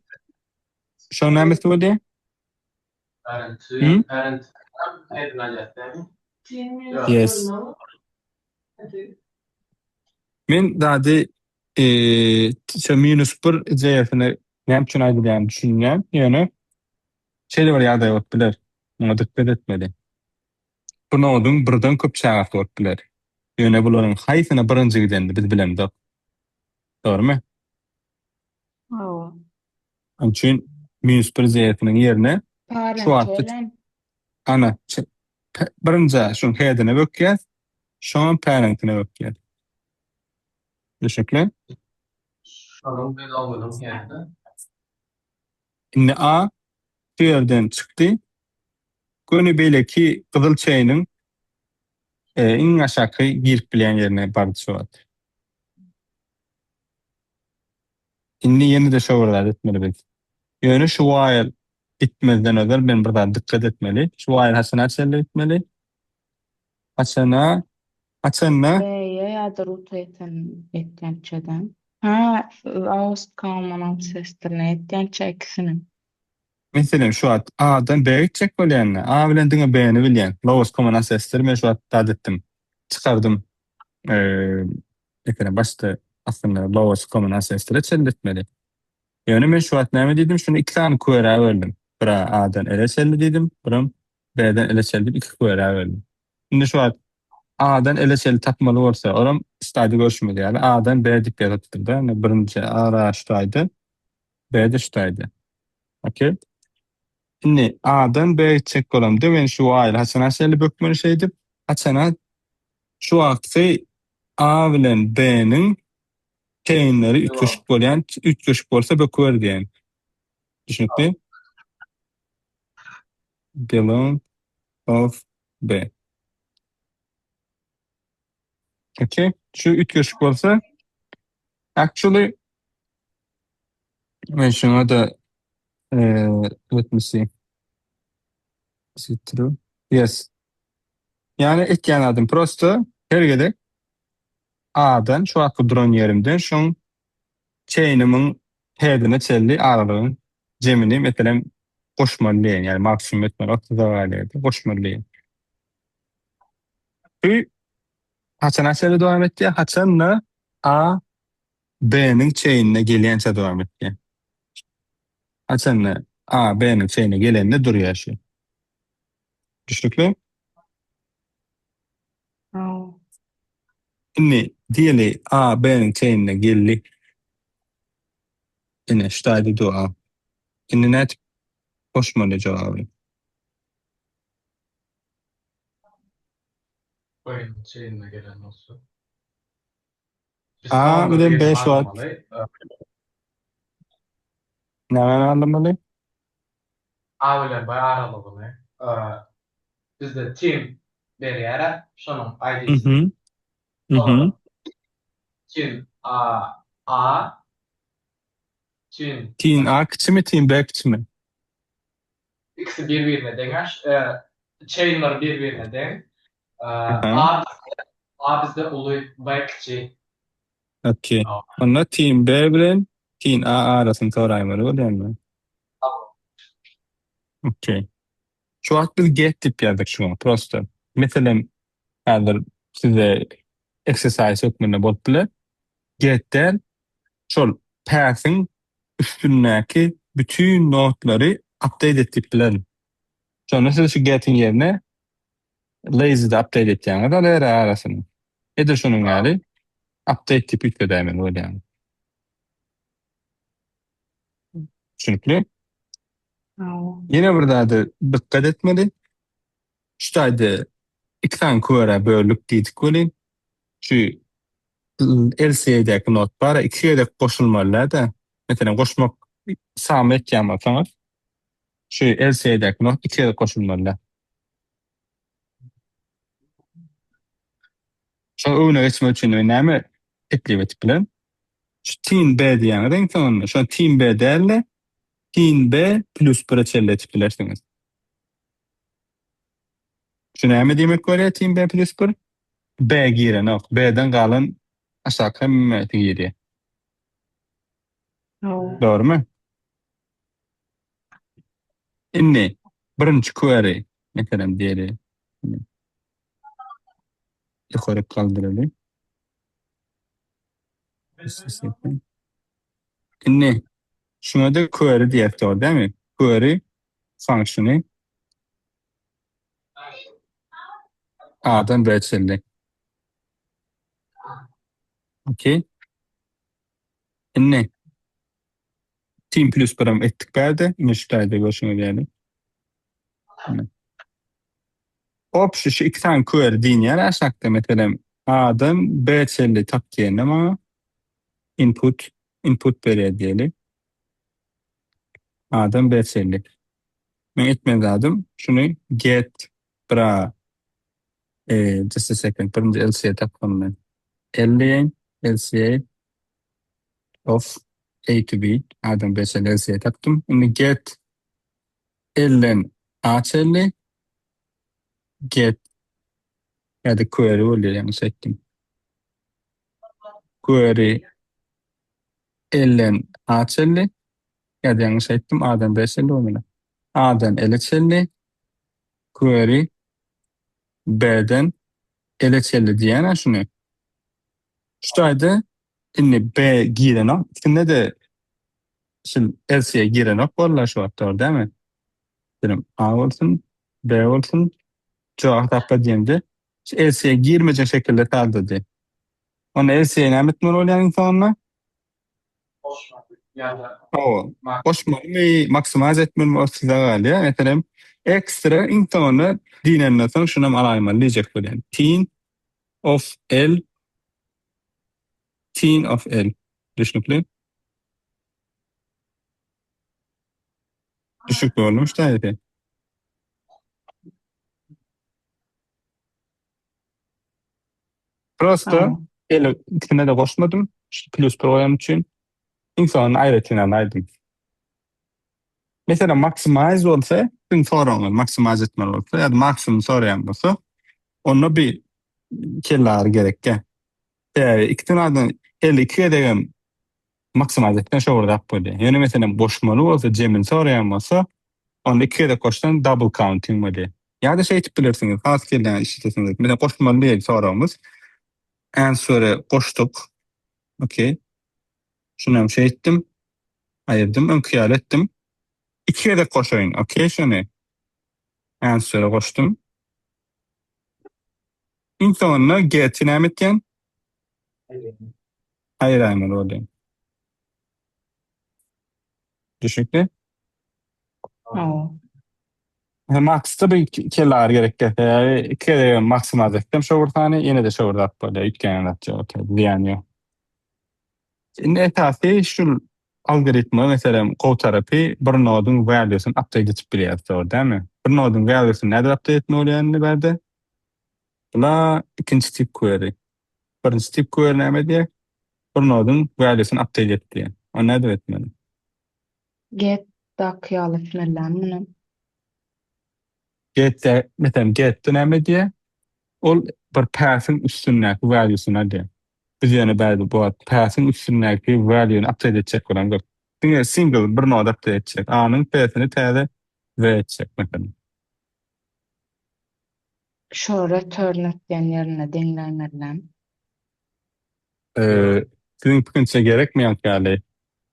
Şoň nämesi bolýar? Parent, Hmm? parent head'ini alýar, dälmi? Yes. Men zady eee şu minus 1 ideýasyny näme üçin aýdylýanyny düşünýän. Ýöne şeýle bir ýagdaý bolup biler. Muňa dikkat etmeli. Bu noduň birden köp çagasy bolup biler. Ýöne bularyň haýsyna birinji gidenini biz bilemzok. Dogrymy? Hawa. Onuň üçin minus 1 ideýasynyň ýerine şu Parent wagtda bolýan. ana birinji şuň headine bökýär, şoňam parentine bökýär. Düşnükli? Şonuň belong'unyň head'i. Indi A şu ýerden çykdy. Göni beýleki gyzyl chain'iň e, iň aşaky girip bilýän ýerine bardy şu wagt. Indi ýene-de şo bir zat etmeli biz. Ýöne şu while gitmezden özel men bir zat dikkat etmeli. Şu while haçana çenli gitmeli? Haçana haçanda B-ye ýa-da root eten etýänçeden. Ha, lowest common ancestor-ne etýänçe ikisini. Meselem şu wagt A-dan B gitjek bolýan. A bilen diňe B-ni bilýän. Lowest common ancestor men şu wagt zat etdim. Çykardym. Eee, meselem başda aslynda lowest common ancestor-a çenli etmeli. Ýöne men şu wagt näme diýdim? Şuny iki sany query böldüm. Bir A-dan L-e çenli diýdim, biram B-den L-e çenli diýip iki query böldüm. Indi şu wagt A-dan L-e çenli tapmaly bolsa, olam şu görşümiz ýaly A-dan B diýip ýazypdyr-da. Ýani birinji A şu taýda, B de şu taýda. Okey. Indi A-dan B gitjek bolamda men şu while haçana çenli bökmeli şeýdip, haçana şu wagtky A bilen B-niň chainleri üýtgeşik bolýan, üýtgeşik bolsa böküber diýen. Düşnükli? Belong of B. Okey. Şu üýtgeşik bolsa actually men şuna da eee let me see. Is it true? Yes. Yani etýän adım prosto her gezek A'dan şu wagtky duran ýerimden şoň chain'imiň head'ine çenli aralygyň jemini meselem goşmaly diýen, ýani maksimum etmeli 30 galýar, goşmaly diýen. Bu haçana çenli dowam etýär? Haçanda A B-niň chain'ine gelýänçä dowam etýär. Haçanda A B-niň chain'ine gelende durýar şu. Düşnükli? Hawa. Indi diýeli A B-niň chain'ine geldi. Ine şu taýda du A. Indi nädip goşmaly jogaby? B-niň chain'ine gelen bolsa. Biz A soňunda bilen B birini şu wagt barlamaly. näme barlamaly? A bilen B aralygyny e, bizde team berýär, şonuň ID-sini. Mhm. Mhm. Team A A team Team A kiçimi, team B kiçimi? ikisi bir-birine deň, e, chainler bir-birine deň. E, Aha. A A bizde uly, B kiçi. Okey. Onda team B bilen team A arasyny soraýmaly bolýarmy? Okey. Şu wagt biz get diýip ýazdyk şuňa prosto. Meselem, häzir size. exercise hökmünde bolup biler. Get däl, şol path'in üstündäki bütün node'lary update et diýip bilerin. Şonda siz şu get'in ýerine lazy'de update etýäňiz ol ere arasyny. Edil şonuň ýaly update diýip üýtgedäýmeli bolýar. Düşünikli? Hawa. Ýene bir zada dikkat etmeli. Şu taýda iki sany query böldük diýdik welin, şu LCA'däki node bar, iki gezek goşulmaly-da. Meselem, goşmak sum etýän bolsaňyz, şu LCA'däki node iki gezek goşulmaly. Şoň öňüne geçmek üçin men näme teklip edip bilerin? Şu tin B diýýäňiz iň soňunda. Şo tin B däl-de, tin B plus 1-e çenli etip bilersiňiz. Şu näme diýmek bolýar tin B plus 1? B girenok. B-den galan aşak hemmesi girýär. Hawa. Dogrumy? Indi birinji query meselem diýeli. Ýokary galdyraly. Indi şuna da query diýýäs dogry dälmi? Query functiony A'dan B çenli. Okey. Indi Team plus birim etdik bärde. Indi şu taýda görşüňiz ýaly. Hop şu, şu iki sany query diýinýär aşakda meselem A'dan B çenli tap diýende maňa input input berýär diýeli. A'dan B çenli. Men etmeli zadym şuny get bra e, just a second birinji LCA tapsam men. L diýeýin LCA of A to B A'dan B çenli LCA tapdym. Indi get L'den A çenli get ýa-da query bolýar ýalňyş aýtdym. Query L'den A çenli ýa-da ýalňyş aýtdym A'dan B çenli bolmaly. A'dan L'e çenli query B'den L'e çenli diýýän şuny. Şu taýda indi B girenok. Ikisinde-de şu LC'ye girenok bollar şu wagt dogry dälmi? Dilim A bolsun, B bolsun. Jogap tapba diýende şu LC'ye girmejek şekilde saldyrdy. Onda LC'ye näme etmeli bolýar iň soňunda? Goşmaly ýa-da Hawa, goşmalymy, maximize etmelimi o size galýar. Meselem, ekstra iň soňunda diýlenden soň şunam alaýmaly diýjek bolýan. Tin of L Tin of L. Düşnükli? Düşnükli boldumy şu taýda? Prosta Hawa. L ikisine de goşmadym. Şu plus bir goýan üçin. Iň soňunda aýratyn aýdym. Mesela maximize bolsa, siziň soragyňyz maximize etmeli bolsa ýa-da maksimum soraýan bolsa, onda bir kelle agyry gerekkä. Sebäbi iki tane 52 gezegem maximize etsen şo bir zat bolýar. Ýöne meselem goşmaly bolsa, jemini soraýan bolsa, onda iki gezek goşsan double counting bolýar. Ýa-da şeýtip bilersiňiz, has kelläňi işletesiňiz. Mesela goşmaly diýeli soragymyz. Answer'e goşduk. Okey. Şunu hem şeýtdim. Aýyrdym, öňki ýaly etdim. Iki gezek goşaýyn. Okey, şuny. Answer'e goşdum. Iň soňunda get'i näme etýän? Aýyraýmaly bolýar. Düşnükli? Hawa. Max'da bir kelle agyry gerek gelse, iki gezek maximize etsem şo bir sany, ýene-de şo bir zat bolýar. Üýtgän zat ýok, zyýany ýok. Indi esasy şu algoritma meselem gowy tarapy bir noduň value'syny update edip bilýär, dogry dälmi? Bir noduň value'syny nädip update etmek bolýar indi bärde? Bula ikinji tip query. Birinji tip query näme edýär? Bir noduň value'syny update et diýär. Ony nädip etmeli? Get dak ýaly etmeli muny. Get'de meselem get'de näme edýär? Ol bir path'in üstündäki value'syny alýar. Biz ýöne bärde bu wagt path'in üstündäki value'ny update etjek bolan yok. Diňe single bir node update etjek. A'nyň P'sini täze V etjek meselem. Şo return etýän ýerine deňläýmeli. Ee, siziň pikiriňçe gerekmi ýaňky ýaly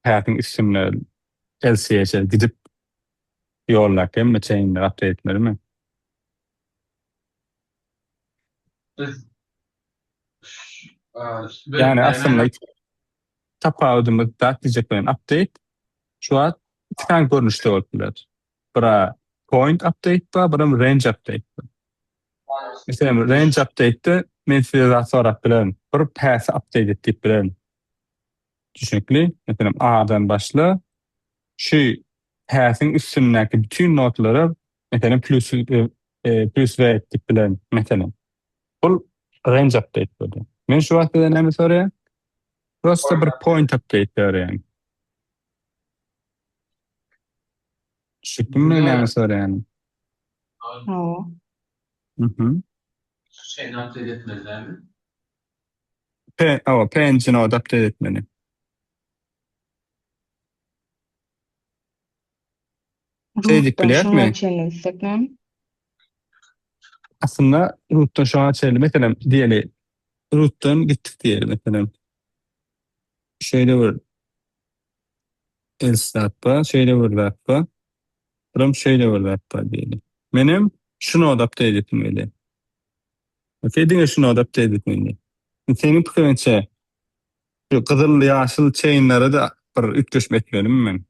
path'in üstünde LCH gidip ýollap hemme chain'leri update etmelimi? Biz Yani aslında tapawudymyz zat diýjek bilen update şu wagt iki tane görnüşde bolup biler. Bira point update bar, biram range update bar. Meselem range update'de men size zat sorap bilerim. Bir path'i update et diýip bilerim. Düşnükli. Meselem A'dan başla. Şu path'in üstündäki bütün node'lara meselem plus e, e, plus V et diýip bilerim meselem. Bu range update bolýar. Men şu wagt size näme soraýan? Prosta bir point update soraýan. Düşnüklimi men näme soraýanym? Hawa. Mhm. Şu şeyini update etmeli değil mi? P, awa, P-nji node update etmeli. Şey diýip Root'dan şoňa bilýärmi? çenli gitsek näme? Aslında root'tan şoňa çenli meselem diýeli root'tan gitdik diýeli meselem. Şeýle bir else zat bar, şeýle bir zat bar. Biram şeýle bir zat bar diýeli. Menem şu node update etmeli. Okay, diňe şu node update etmeli. Seniň pikiriňçe şu gyzyl ýaşyl chain'lere de bir üýtgeşme etmelimi men?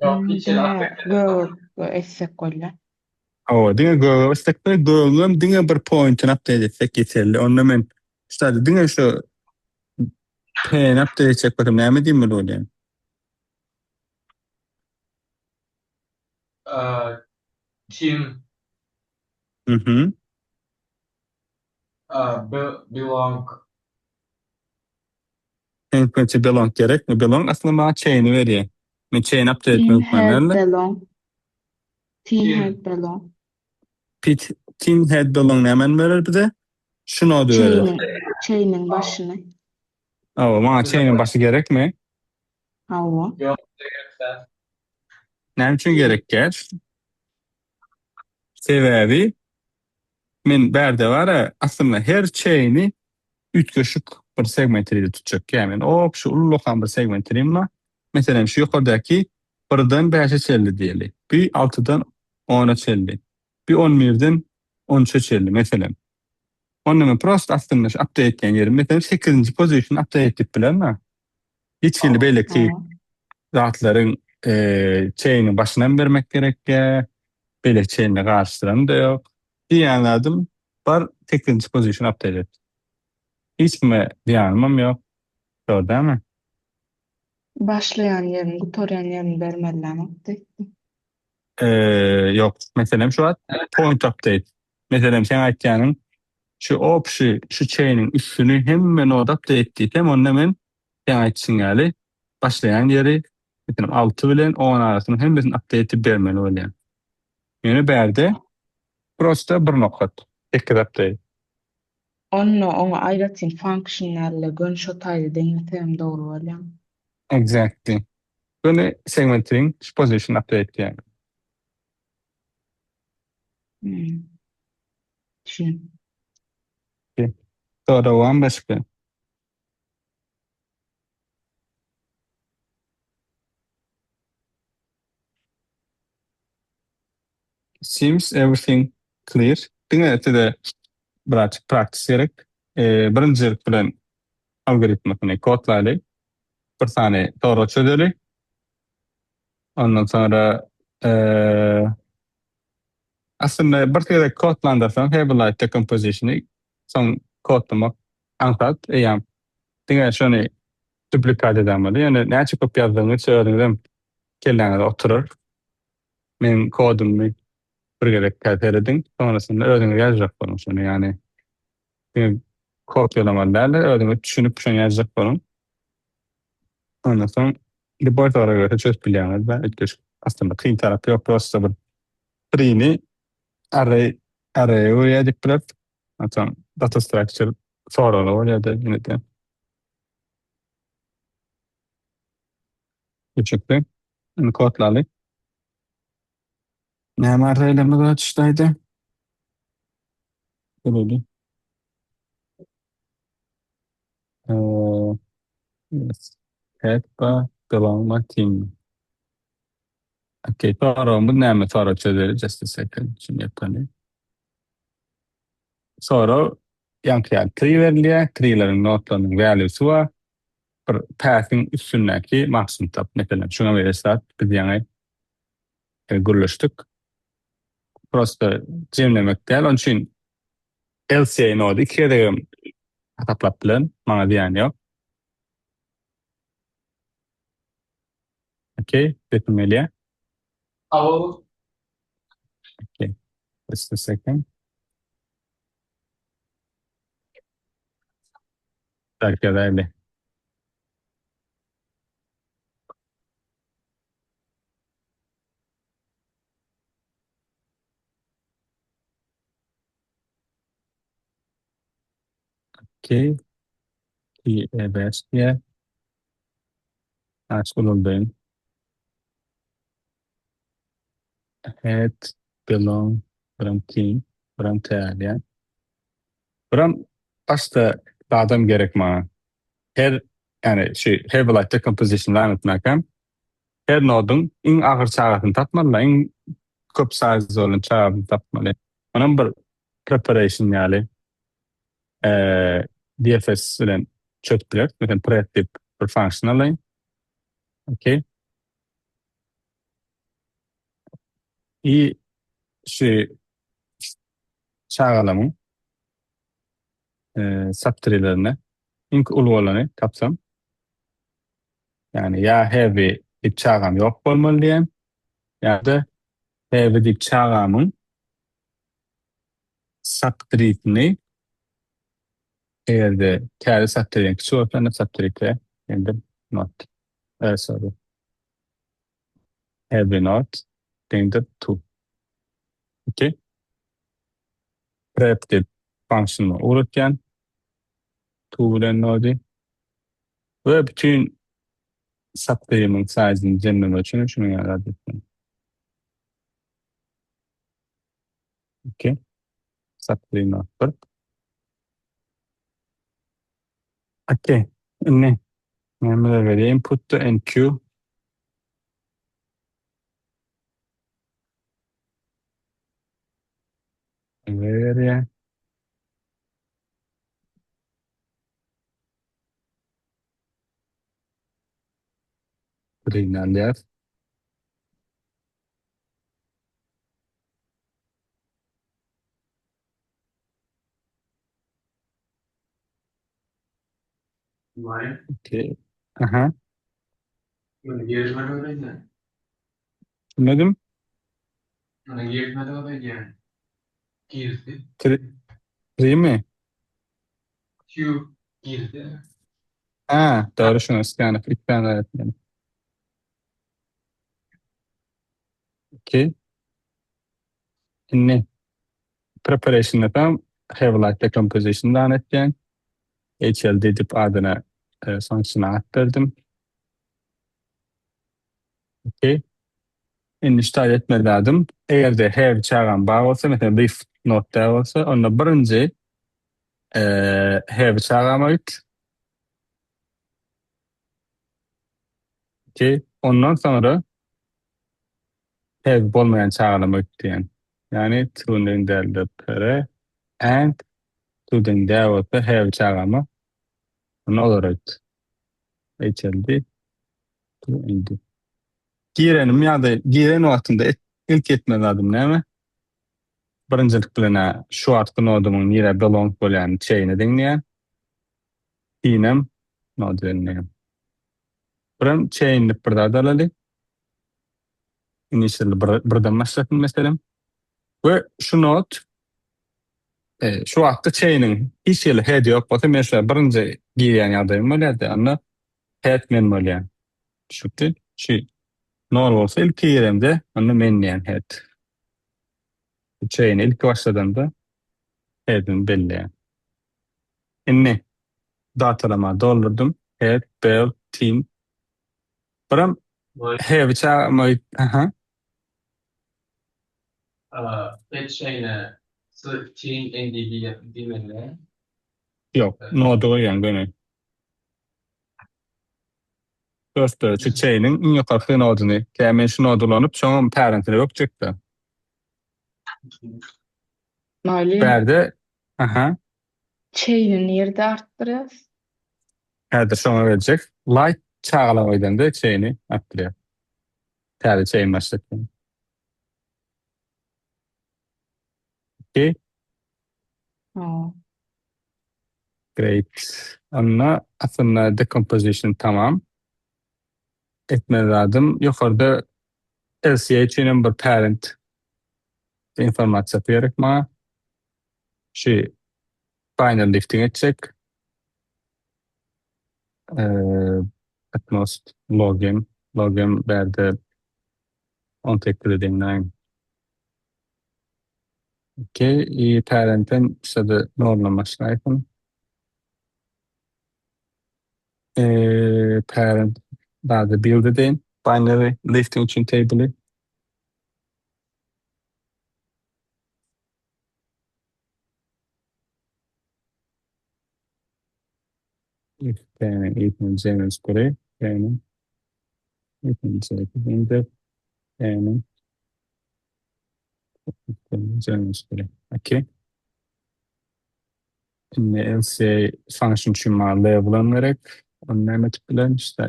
Yok hiç yere Diňe update edemem. göge etsek bolýar. Hawa, diňe göge etsek we gögüň diňe bir pointini update etsek ýeterli. Onda men şu diňe şu P-ni update etjek bolsam näme diýmeli bolýar? Ee, Team Mhm. e, be- belong Seň pikiriňçe belong gerekmi? Belong aslynda maňa chain'i berýär. Men chain update Team etmek head hökman belong. Team team head belong. Pit team head belong nämäni berer bize? Şu node'y berer. Chain'iň chain'iň başyny. Hawa, maňa chain'iň başy gerekmi? Hawa. yok gerekse. Näme üçin gerek gel? Sebäbi men bärde bar aslynda her chain'i üýtgeşik bir segment tree'de tutjak. Ýa men op şu ullakan bir segment tree'm bar. Meselem şu ýokardaky 1-den 5-e çenli diýeli. Bir 6-dan 10-a çenli. Bir 11-den 13-e çenli meselem. Onda men prosta aslynda şu update etýän ýerim meselem 8-nji position update edip bilerin. Hiç hili beýleki Hawa. zatlaryň e, chain'iň başyna bermek gerek ýa, beýleki chain'le garyşdyran da ýok. Diýen zadym bar 8-nji position update et. Hiç kime zyýanymam ýok. Dogry dälmi? Başlaýan ýerini, gutarýan ýerini bermeliler update. Ee, ýok. Meselem şu wagt point update. Meselem sen aýtýanyň şu opşy şu chain'iň üstüni hemme node update diýsem onda men sen aýtşyň ýaly başlaýan ýeri meselem 6 bilen 10 arasynyň hemmesini update edip bermeli bolýar. Ýöne bärde prosta bir nokat. 8 update. Onda oňa aýratyn function'larla gön şo taýda deňlesem dogry bolýar. Exactly. Göni segment tree'ň şu position update diýýär. Hmm. Düşün. Sonra var başka? Seems everything clear. Diňe size birazcık practice gerek. Ee, birinci bilen algoritmasyny kodlaýly. Bir sany soru çözeli. Ondan sonra ee, aslynda bir gezek kodlandyrsaň Hevelight decomposition'y soň kodlamak aňsat. Eýam diňe şony duplikat edemeli. Ýöne näçe köp ýazdygyňyzça özüňizem kelläňize oturar. Men kodumy bir gezek täsir ediň. Sonrasynda özüňiz ýazjak boluň şony. Ýani diňe kopýalamaly däl-de, özüňiz düşünip şony ýazjak boluň. Ondan soň любой soraga görä çözüp bilýäňiz da. Üýtgeşik aslynda kyn tarapy ýok. Prosta bir tree'ni array array öwürýär diýip biler. Onsoň data structure soragy bolýar da ýene de. Geçikdi. Indi kodlaly. Näme array'lerimiz var çyşdaýdy? Göreli. Ee, yes. Head ba, belong ma, team. Okay, soragymyz näme sorag çözeli? Just a second. Şunu yapalım. Sorag ýaňky ýaly tree berilýär. Treeleriň notlarynyň value'sy bar. Bir path'in üstündäki maksimum tap. Meselem, şuna meňzeş zat biz ýaňy e, gürleşdik. Prosta jemlemek däl. Onun üçin LCA nody iki gezegem hasaplap bilen. Maňa zyýany ýok. Okay, sesim gelýär. Aw, Okay. Just a second. Tak ýazaýly. Okay. I, E, 5 diýär. Aç ulaldaýyn. Head, belong, biram team, biram T alýan. Biram başda adam gerek maňa. Her yani şu Heavy Light Decomposition etmäkäm her noduň iň agyr çagasyny tapmaly, iň köp size bolan çagasyny tapmaly. Onam bir preparation ýaly eee DFS bilen çözüp biler. Mesela prep diýip bir function alayım. Okay. I şu çagalamyň eee subtreelerine iň uly bolany tapsam yani ya heavy diýip çagam ýok bolmaly diýen ýa-da heavy diýip çagamyň subtreesini eger-de täze subtree kiçi bolsa onda subtree endi not. Eh, sorry. Heavy not deňdir 2. Okay. Prep diýip function'y ugratýan. 2 bilen nody we bütün subtree'miň size'ini jemlemek üçin şunuň ýaly etdim. Okay. Subtree not 1. Okay. Indi nämeler berýär? Input'da NQ. Berýär. Birini alýar. Vay. Okay. Aha. Muny girizmedi öýdýän. Düşünmedim. Muny girizmedi öýdýän. Girdi. Tree, tree mi? Q girdi. Ha, doğru şunu scanf. İki tane daha etmedim. Okay. Indi preparation'da tam Heavy Light Decomposition'dan etýän. HLD diýip adyna e, function'a at berdim. Okay. Indi şu etmeli adım. Eger de heavy çagam bar bolsa, mesela leaf node da bolsa, onda birinji e, heavy çagama git. Okay. Ondan sonra heavy bolmayan çagalama git diýen. Yani true'nin dälde pre and true'den däl bolsa heavy çagama onu olara git. HLD true indi. Girenim ýa-da giren wagtynda et, ilk etmeli adım näme? Birinjilik bilen ha, şu wagtky nodumyň nirä belong bolýany chain'e deňleýän. Inem node deňleýän. Birim chain'lik bir zat alaly. Initial bir, birden başlasyn meselem. We şu node e, şu wagtda chain'iň hiç ýeri head ýok bolsa men şu birinji girýän ýagdaýym bolýar Onda head men bolýan. Düşükdi. Şu nol bolsa ilk giremde onda men diýen head. Chain ilk başladanda head'ini belleýän. Indi datalama doldurdum. Head, bell, team. Biram Vay. heavy çagama aha. Head şeyine team NDD diýmeli. Ýok, node goýýan göni. First şu chain'iň iň ýokarky noduny, tä men şu nody ulanyp, şoňam parentine bökjekde. Mugallym, Bärde, aha, chain'i nirde artdyrýas? Häzir şoňa geljek. Light çagalaň öýdende chain'i artdyrýar. Täze chain başlatýar. Okey. Ha. Great. Onda aslynda decomposition tamam. Etmeli zadym ýokarda LCA üçin hem bir parent informasiýasy gerek maňa. Şu binary lifting etjek. Ee, at most log m. Log m bärde 18 deňläýin. Okey, i parent'en şurada noldan başlaýsyn. Ee, parent bärde build edeyim. Binary lifting üçin table'y. If P'nin i'sini c'nin square, P'nin i'sini c'si P'nin c'nin square. Okey. Şimdi LCA function üçin maňa level'am gerek. Onu näme etip bilerin? İşte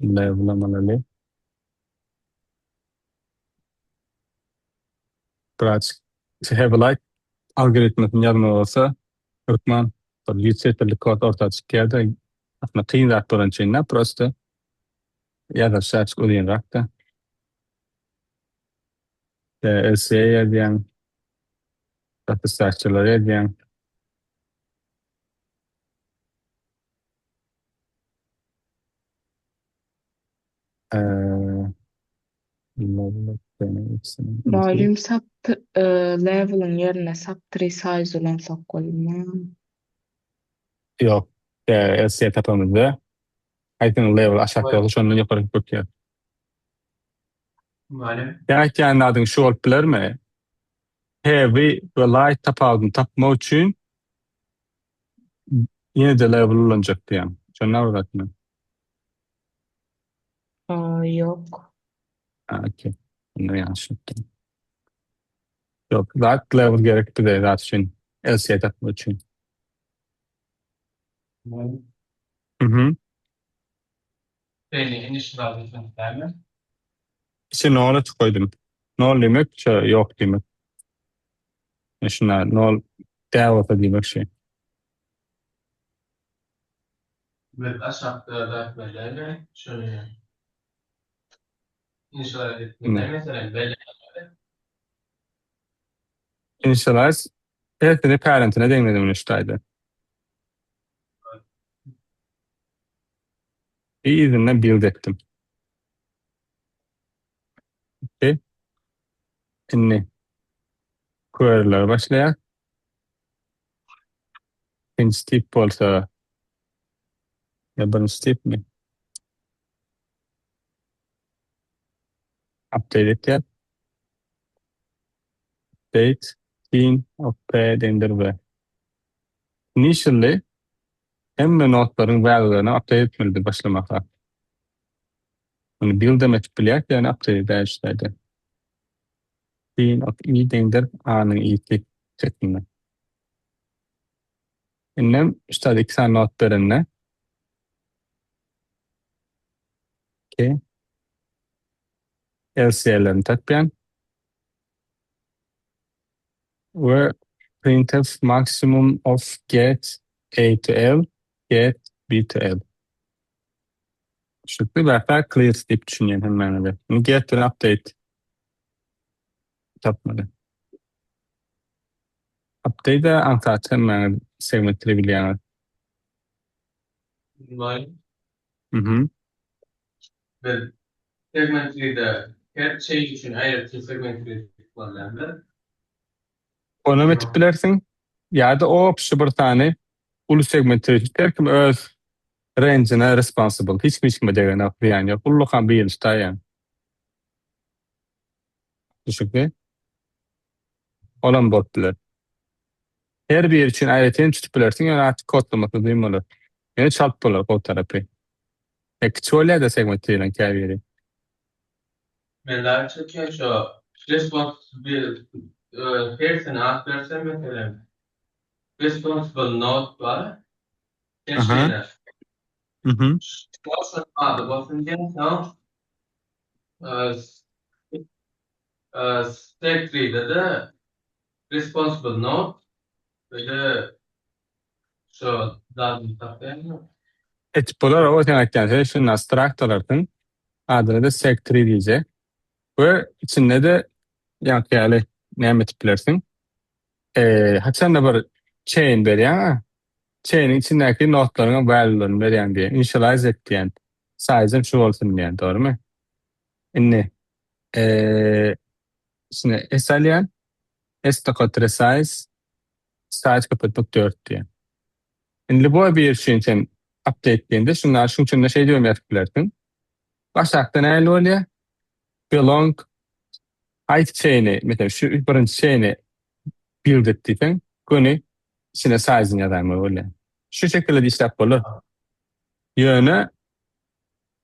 level'am alaly. Biraz heavy light algoritmasını ýazmaly bolsa hökman bir 100 setirlik kod orta çykýar-da aslynda kyn zat bolan üçin da prosto ýazylyşy açyk uzynrak-da. LCA ýazýaň, data structure'lar ýazýaň. Ee, Mugallym sub e, level'ın yerine subtree size ulansak bolýar. Ýok, LCA tapamyzda haýsynyň level aşakda bolsa şondan ýokary bökýär. Mugallym. Sen aýtýan zadyň şu bolup bilermi? Heavy we light tapawudyny tapmak üçin ýene-de level ulanjak diýýän. Şonda bir zatmy? Aa, yok. Ha, okey. Bunu yanlış yaptım. Yok, zat level gerek bize zat üçin. LCA tapmak üçin. Mugallym. Mhm. Beni initialize etmek mi? İçine nol koydum. Nol demek şu yok demek. E Şuna nol däl bolsa diýmek şey. Biz aşakda da etmeli Şöyle. Initialize etmeli. Ne? Mesela belli. Initialize hepsini parentine deňledim işte. Bir izinden build ettim. Okay. Indi query'ler başlaýar. Ikinji tip bolsa ya birinji tipmi? Update etýär. Update teen of P deňdir V. Initially hemme nodlaryň value'laryny update etmelidir başlamaka. Bunu build hem etip bilýär, ýani update edäýişlerde. Teen of E deňdir A'nyň i'si şeklinde. Indi işte iki tane nod berende okay. LCA'lerini tapýan ve printf maximum of get A to L, get B to L. Şükür hatta clear diýip düşünýän hemmäňize. Indi get bilen update tapmaly. Update aňsat hemmäňiz segment tree bilýäňiz. Mugallym. Mhm. Biz segment tree'de her chain üçin aýratyn segment tree kullanýarlar. Onam etip bilersiň. Ýa-da o şu bir tane uly segment tree her kim öz range'ine responsible. Hiç kim hiç kime degenok, zyýan ýok. Ullakan bir ýyl taýýan. Düşükli. Olam bolup biler. Her biri üçin aýratyn tutup bilersiň, ýöne artık kodlamasy duýmaly. Ýöne çalt bolar gowy tarapy. E, kiçi bolýar-da segment treeleriň käbiri. Men daha çekýän şu responsible hersine at bersem meselem responsible node bar. Sen Aha. şeýle. Mhm. Şol ady bolsun diýen soň stack tree'de de responsible node ve de şu zadyny tapýan. Etip bolar o sen aýtýan sen şunda struct alarsyň. Adyna da seg tree diýjek. We içinde de ýaňky ýaly näme etip bilersiň? Ee, haçanda bir chain berýäň, chain'iň içindäki nodlaryň value'laryny berýän diýen, initialize et diýen. Size'im şu bolsun diýen, dogrymy? Indi ee, içine s alýan, s nokta size, size köpeltmek 4 diýen. Indi bu bir üçin sen update diýende şundan şuň üçin şey diýip ýazyp bilersiň. Başakda näme bolýar? Belong haýsy chain'i, mesela şu birinji chain'i build et diýseň, göni içine size'ini ýazaýmaly bolýar. Şu şekilde işläp bolar. Ýöne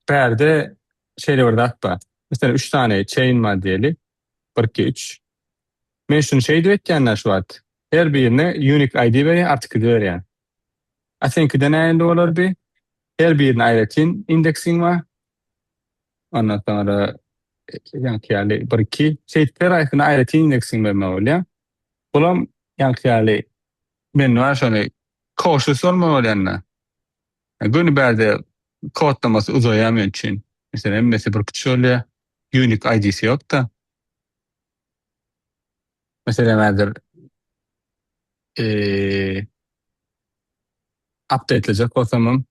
bärde şeýle bir zat bar. Mesela 3 tane chain bar diýeli. 1 2 3. Men şunu şey diýip etýän şu wagt. Her birine unique ID berýän, article berýän. A seňkide näme bolar bi? Her birine aýratyn indeksiň bar. Ondan sonra ýaňky ýaly 1 2 şey her aýsyna aýratyn indeksiň berme bolýar. Bulam ýaňky ýaly men bar şony cautious bolma bolýanda. Göni bärde kodlamasy uzaýar men üçin. Mesela hemmesi bir küçük bolýar. Unique ID'si ýok da. Mesela häzir eee updatelejek bolsamam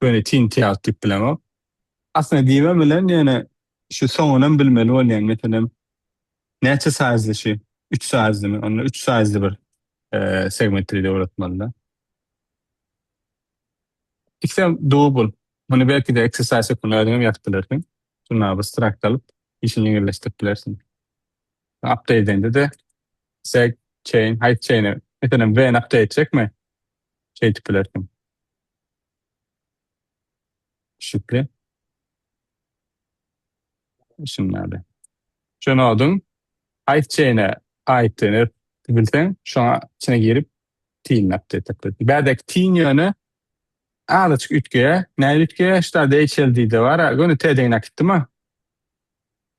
göni TNT out diýip bilemok. Aslynda diýmem bilen ýöne şu soňunam bilmeli bolýan. Meselem näçe size'li şu? 3 size'li Onda 3 size'li bir eee segment tree döwretmeli da. Ikisem doable. Bunu belki de exercise hökmünde özüňem ýazyp bilersiň. Şundan bir struct alyp işini ýeňilleşdirip bilersiň. Update edende de seg chain, haýsy chain'e meselem V update etjekmi? Şeýdip bilersiň. Şükli. Şunlar. Şu node'un haýsy chain'e aitdigini bilseň, şoňa içine girip tin update edip bilersiň. Bärdäki tin ýöne azajyk üýtgeýär. Näme üýtgeýär? Şu taýda HLD-de bar, göni T-den akitdimi?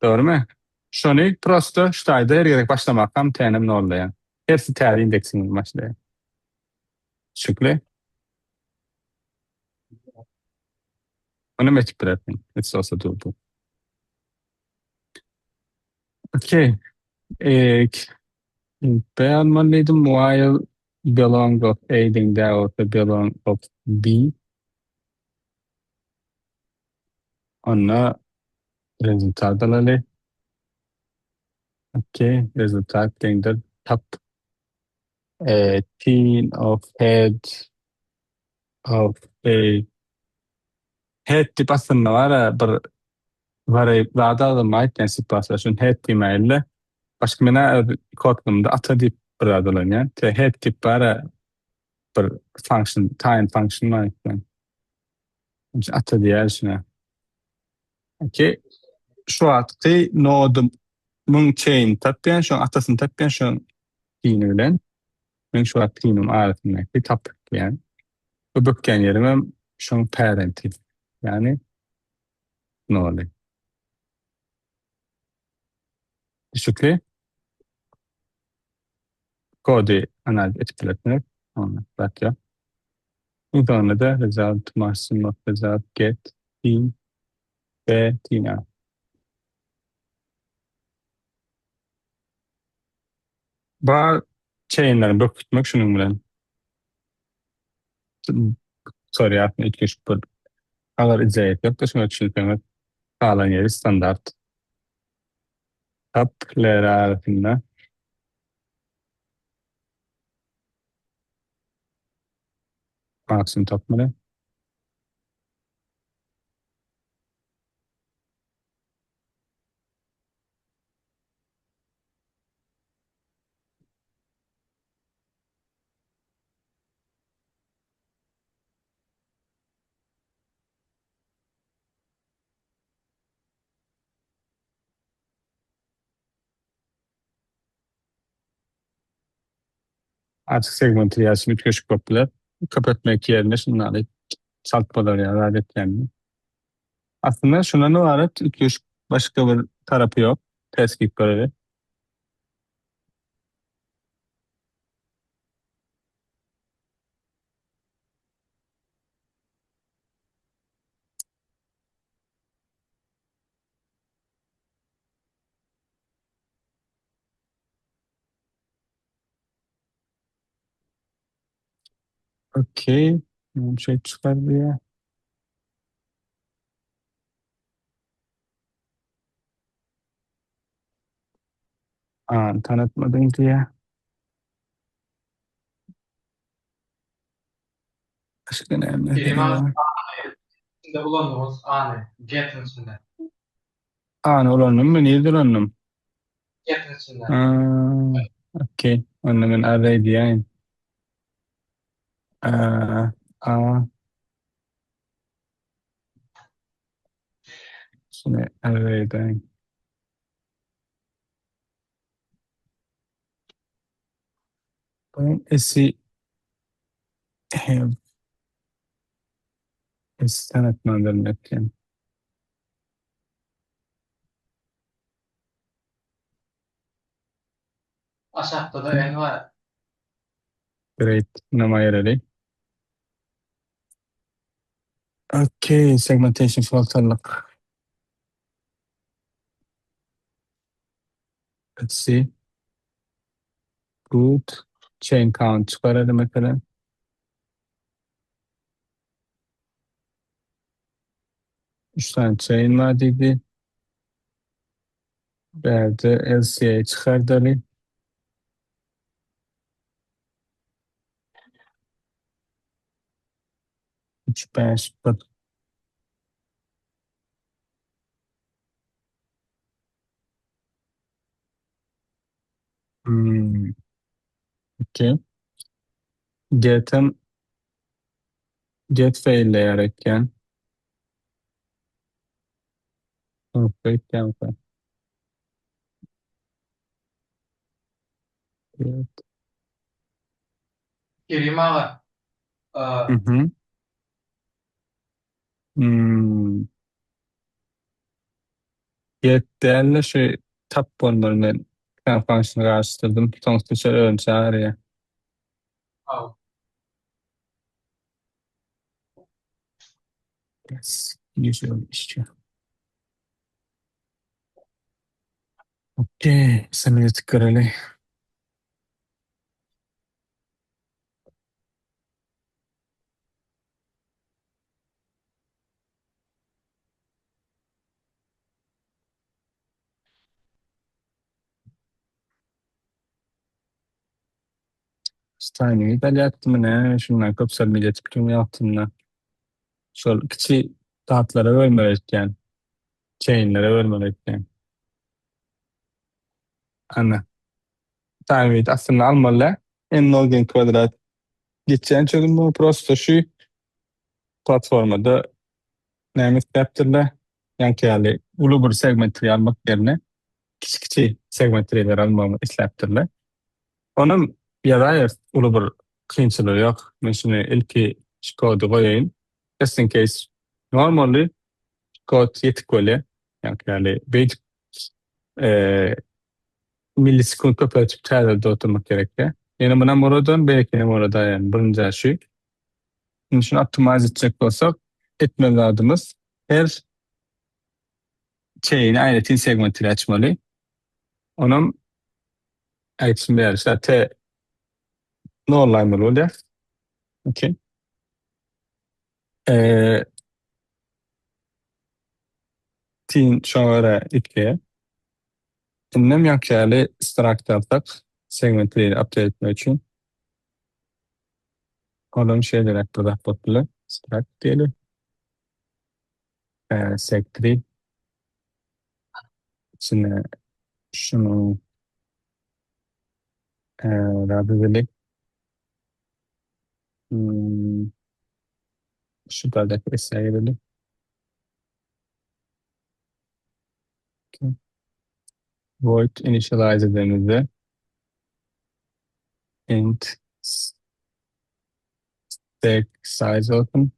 Dogrymy? Şony prosto şu taýda her gezek başlamakam T-nem nollaýan. Hersi täze indeksiň başlaýar. Şükli. Onu etip bilersiň. It's also doable. Okay. Ee, B almalıydım. While belong of A deň bolsa belong of B. Onda rezultat alaly. Okay. Rezultat deňdir top e, tin of head of A. Head diýip aslynda bar bir Varay zada adam aýtýan situasiýa şun head diýmäýli. Başga men öz kodumda ata diýip bir zat ulanýan. Te head diýip bar bir function, time function bar aýtýan. Ata diýär şuna. Okey. Şu wagtky nodumyň chain tapýan, şoň atasyny tapýan, şoň pini bilen. Men şu wagt pinim arasyndaky tapýan. Bu bökýän ýerim hem şoň parenti. Ýani noly. Düşükli. Kody analiz edip bilersiňiz. Onu bırakıyor. Sonunda da result maksimum result get tin B tin A. Bar chain'leri bökütmek şunun bilen. Soruyor üýtgeşik bir agyr icra ýok da şuna düşünseňiz galan ýeri standart. Top ler arasynda maksimum tapmaly. Açyk segment ýaşy üýtgeşik bolup biler. Köpeltmek ýerine şundan çalt bolar ýa zat etýän. Aslynda şundan ybarat üýtgeşik başga bir tarapy ýok. Test diýip göreli. Okey. Bir şey çıkar diye. Aa, tanıtmadın diye. Başka ne Kerim mesele aga var? içinde ulandığımız any get'in içinde. Aa, ulandım mı? Niye ulandım? Get'in içinde. Aa, okey. Onu ben array diyeyim. Aa, aa, şimdi array diyeyim. Ben esi have esi tanıtmadım ettim. Aşakda da n var. Great. Nama yararı. Okay. Segmentation fault Let's see. Good. Chain count çıkaralım mesela. 3 tane chain var dedi. Berde LCA çıkardalı. 3 5 1. Hmm, okay. Get'in get fail erken. Okay. Evet. Kerim aga e, Hı hı. Hmm. Get değerli şey tap bolmaly men kan function araştırdım. Sonuçta şöyle öğrenci çağırıyor. al. Yes. Usual issue. Okay. Sen görelim. Stein'i belirttim ne? Şundan köpsel millet bütün yaptım Şol kiçi datlara bölmeli etken. Chainlere bölmeli etken. Ana. Time aslında almalı. En log n kvadrat geçen çözüm bu. Prosto şu platformada näme isläpdirler? Ýaňky ýaly uly bir segment almak ýerine kiçi kiçi segmentleri almagy isläpdirler. Onuň ýazaýar uly bir kynçylygy ýok. Men şuny ilki şu kody goýaýyn. Just in case normally kod ýetik bolýar. Ýaňky ýaly beýdip eee millisekund köpeltip täze oturmak gerekýär. Ýene munam oradan, belki hem orada yani birinji şu. Şimdi şunu optimize etjek bolsak etmeli zadymyz her chain'i aýratyn segmentini açmaly. Onam aýtsyn berse T nollaymaly bolýar. Okay. Ee, tin şoňa görä itgeýär. Indem ýaňky ýaly struct alsak segmentleri update etmek üçin Olam şeýleräk bir zat bolup biler. Struct diýeli. Ee, seg3 içine şunu e, razı Hmm, şu da vesaire. Okay. Void initialize dediğimizde int. Stack size olsun.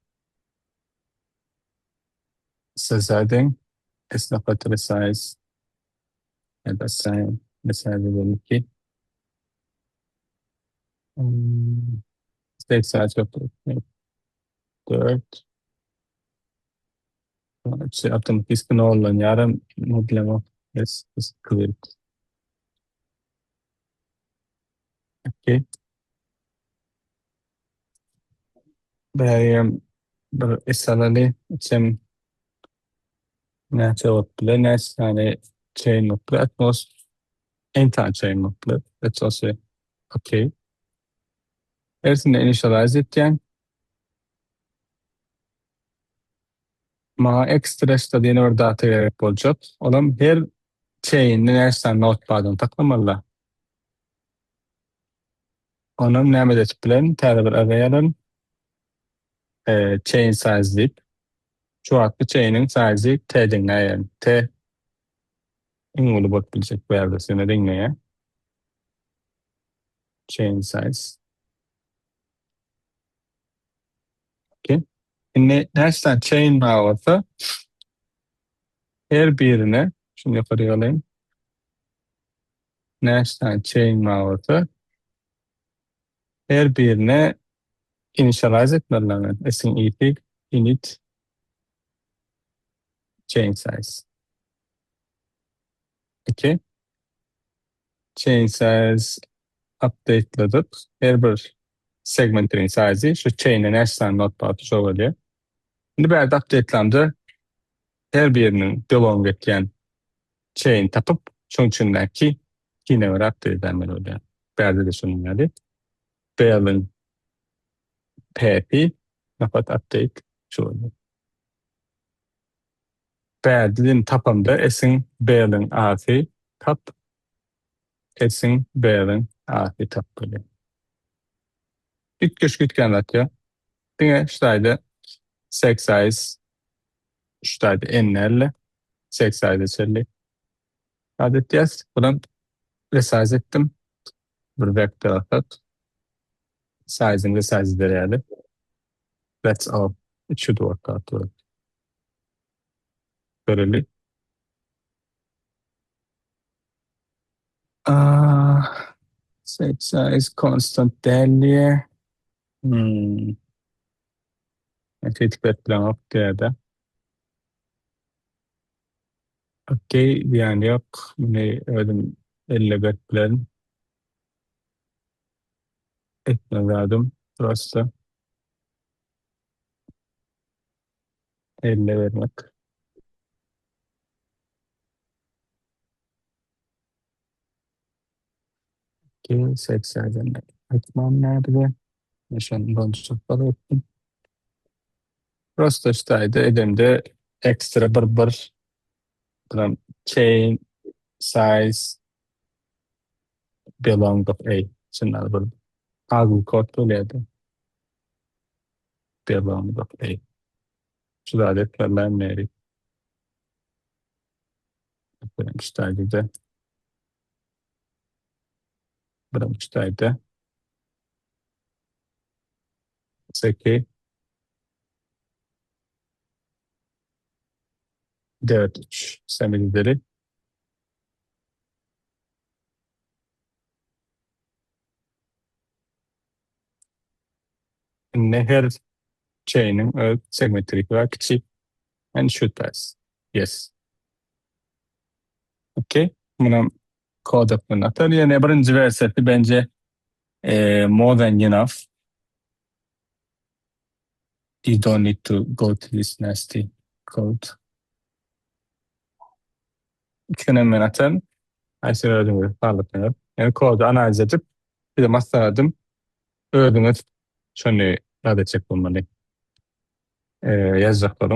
Size S nokta size ya da sen mesela diyelim ki hmm, stack size yok. 4 Yaptım. Ismini olan yarım problema. Yes, it's clear. Okay. Berem bir isalaly içem näçe bolup biler, näçe tane chain bolup biler. At most n tane chain bolup biler. That's also okay. Hersini initialize etýän. Maňa ekstra şda diýen bir data gerek boljak. Olam her chain'de näçe tane node bardygyny taklamaly. Onam näme edip bilen? Täze bir array alalım. Chain size diýip. Şu wagtky chain'iň size'i T deňleýär. T iň uly bolup biljek bärdesine deňleýär. Chain size. Okay. Indi näçe tane chain bar bolsa her birine şunu ýokary alayım. Näçe tane chain bar bolsa her birine initialize etmeli men. S'in i'si init chain size. Okay. Chain size updateladyk. Her bir segmentiniň size'i şu chain'e näçe tane node bar şo bolýar. Indi bärde updatelamda her biriniň belong etýän chain tapyp şoň içindäki key'ine görä update etmeli bolýar. Bärde de şonuň ýaly. Bell'in path'i nokat update şu bolýar. Bärde tapamda S'in Bell'in A'sy tap S'in Bell'in A'sy tap bolýar. Üýtgeşik üýtgän zat ýok. Diňe şu taýda seq size şu taýda n näle seq size çenli adet etýäs. Budan resize etdim. Bir vector atak. Size'ini resize berýärdi. That's all. It should work out well. Göreli. Ah, seq size constant däldi. Hmm. Tetiklet bilen diýerde. Okay, diýen ýok. Muny özüm elle berip bilerin. Etmez adım. Prosta. Elle vermek. Okay, 80'den etmem nerede? Yaşan boncukları ettim. Prosta ştaýda edemde ekstra bir bir bilen chain size belong of A. Şunlar bir ugly kod bolýardy. Belong of A. Şu da etmeli Mary. Ştaýda bilen ştaýda 8 4 3 semilleri. Ne her chain'in öz segmentleri var kiçik and should pass. Yes. Okay. Buna kod hökmünde atar. Yani birinci versiyası bence e, more than enough. You don't need to go to this nasty code. İkisini hemen atarım. Ayşe öğrendim. Sağlıklı. Yani kodu analiz edip bir de maslahatım özüňiz şony zat etjek bolmaly. Ee, yazacaklarım.